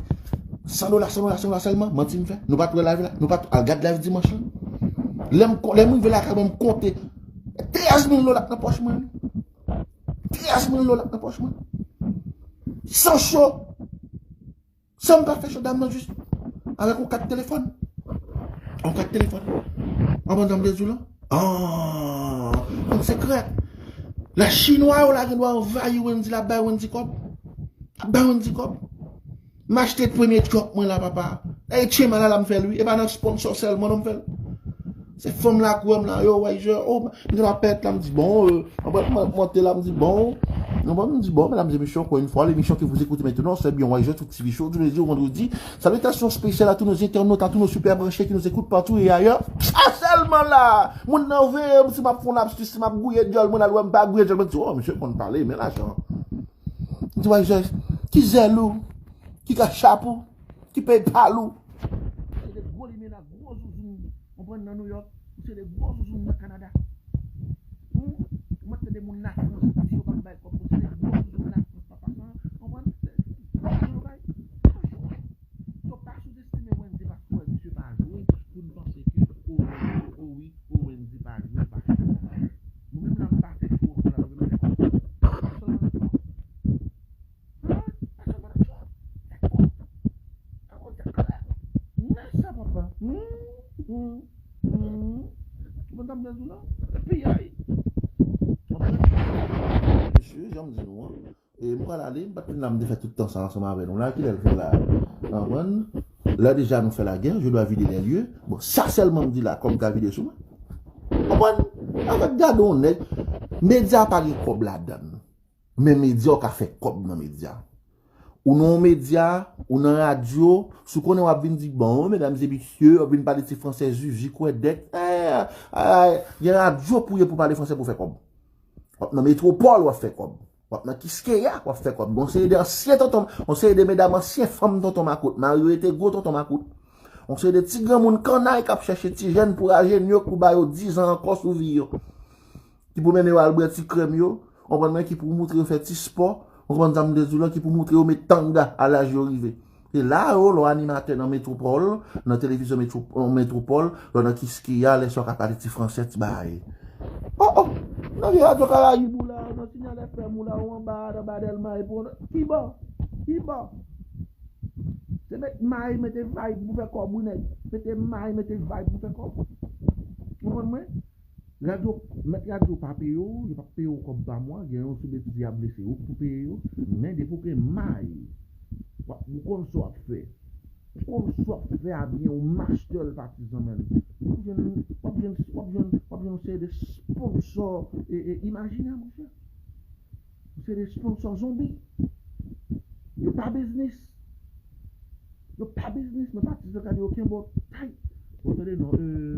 san dola, san dola, san dola sèlman, manti m fè. Nou pa t wè live la, nou pa t al gad live dimanch lan. Lè m, lè m rive lakay mwen, m konte trèz mil dola nan pòch mwen, wi. Trèz mil dola nan pòch mwen. San cho. San m pa fè cho, dam nan jis avèk yon kat telefòn. Yon kat telefòn. An ban dam de zou la. Ah, konn sekrè. La chinwa yo la gen dwa anvayi Wendy la, bay Wendy kòb. Ap bay Wendy kòb. M achte premye truck mwen la, papa. E tchema la, la m fè l, wi. E pa nan sponsor sèlman non m fè l. Se fanm la k wè m la, yo, Wayzè, oh, m te nan pèt la, m di, bon, euh, mwen, mwen, mwen te la, m di, bon, non, bon, m di, bon, mesdames et messieurs, encore une fois, l'émission que vous écoutez maintenant, c'est bien Wayzè, tout T V Show, tous les jours, vendredi. Salutations spéciales à tous nos internautes, à tous nos super branchés qui nous écoutent partout et ailleurs. Sa sèlman la, moun nan veye m, si m ap fè yon lapsus, si m ap gouye djòl, moun al wè m pa gouye djòl, mwen di, oh, misye konn pale, men lajan. M di, Wayzè, ki zèl ou, ki kachap ou, ki PayPal ou? Se de gwo limena, gwo zouzoun, konprann, nan New York, ou se de gwo zouzoun nan Kanada. Hmm? Mwen tande moun nan Frans, di yo pa Piyay. Mesye, jan m di nou an, e m pral ale, m pa t vin la, m te fè tout tan sa ansanm avè nou la, kilè l fè la? Konprann? Lè deja nou fè lagè, je dois vider les lieux. Bon, sa sèlman m di la, kòm ka vide sou mwen. Konprann? Avèk gade yon nèg, medya pa gen kòb ladan l. Men medya w ka fè kòb nan medya. Ou nan yon medya, ou nan radyo, si w konnen w ap vin di, bon, medam e mesye, w ap vin pale ti fransè zizi, kwèdèk, eh, eh, gen radyo pou ye pou pale fransè pou fè kòb. W ap nan Metwopòl, w ap fè kòb. W ap nan Kiskeya, w ap fè kòb. Gon seri de ansyen tonton, yon seri de medam ansyen fanm tonton Makout. Mari yo rete gwo tonton Makout. Yon seri de ti granmoun kannay k ap chèche ti jèn pou rajenyok pou ba yo diz an ankò sou vi yo. Ki pou mennen yo al bwè ti krèm yo, konprann mwen, ki pou moutre yo fè ti spò, konprann sa m vle di w la, ki pou moutre yo met tanga a laj yo rive. Se la yo, lè w animatè nan Metwopòl, nan televizyon Metwo-, Metwopòl, lè w nan Kiskeya, lè sa w ka pale ti fransè, ti bagay. Oh, oh! Nan vye radyo Karayib ou la, nan Sinyal F M ou la, ou anba, anba Dèlma, epi w nan, ki bò? Ki bò? Se met may, mete vayb pou fè kòb, wi, nèg. Mete may, mete vayb pou fè kòb. Konprann mwen? Radyo, mèt radyo pa peye w, yo p ap peye w kòb pa mwa, gen yon sou betiz y ap blese, ou k pou peye yo, men depi w gen may, w ap, ou konn sa w ap fè. Ou konn sa w ap fè a byen, ou master l patizan, men. W ap jwenn, w ap jwenn, w ap jwenn, w ap jwenn yon seri de sponsò, e, e, imajinè, monchè. Yon seri de sponsò zonbi. Yo pa biznis. Yo pa biznis, men patizan gade yo kenbe w tay. Bon, tande non, euh,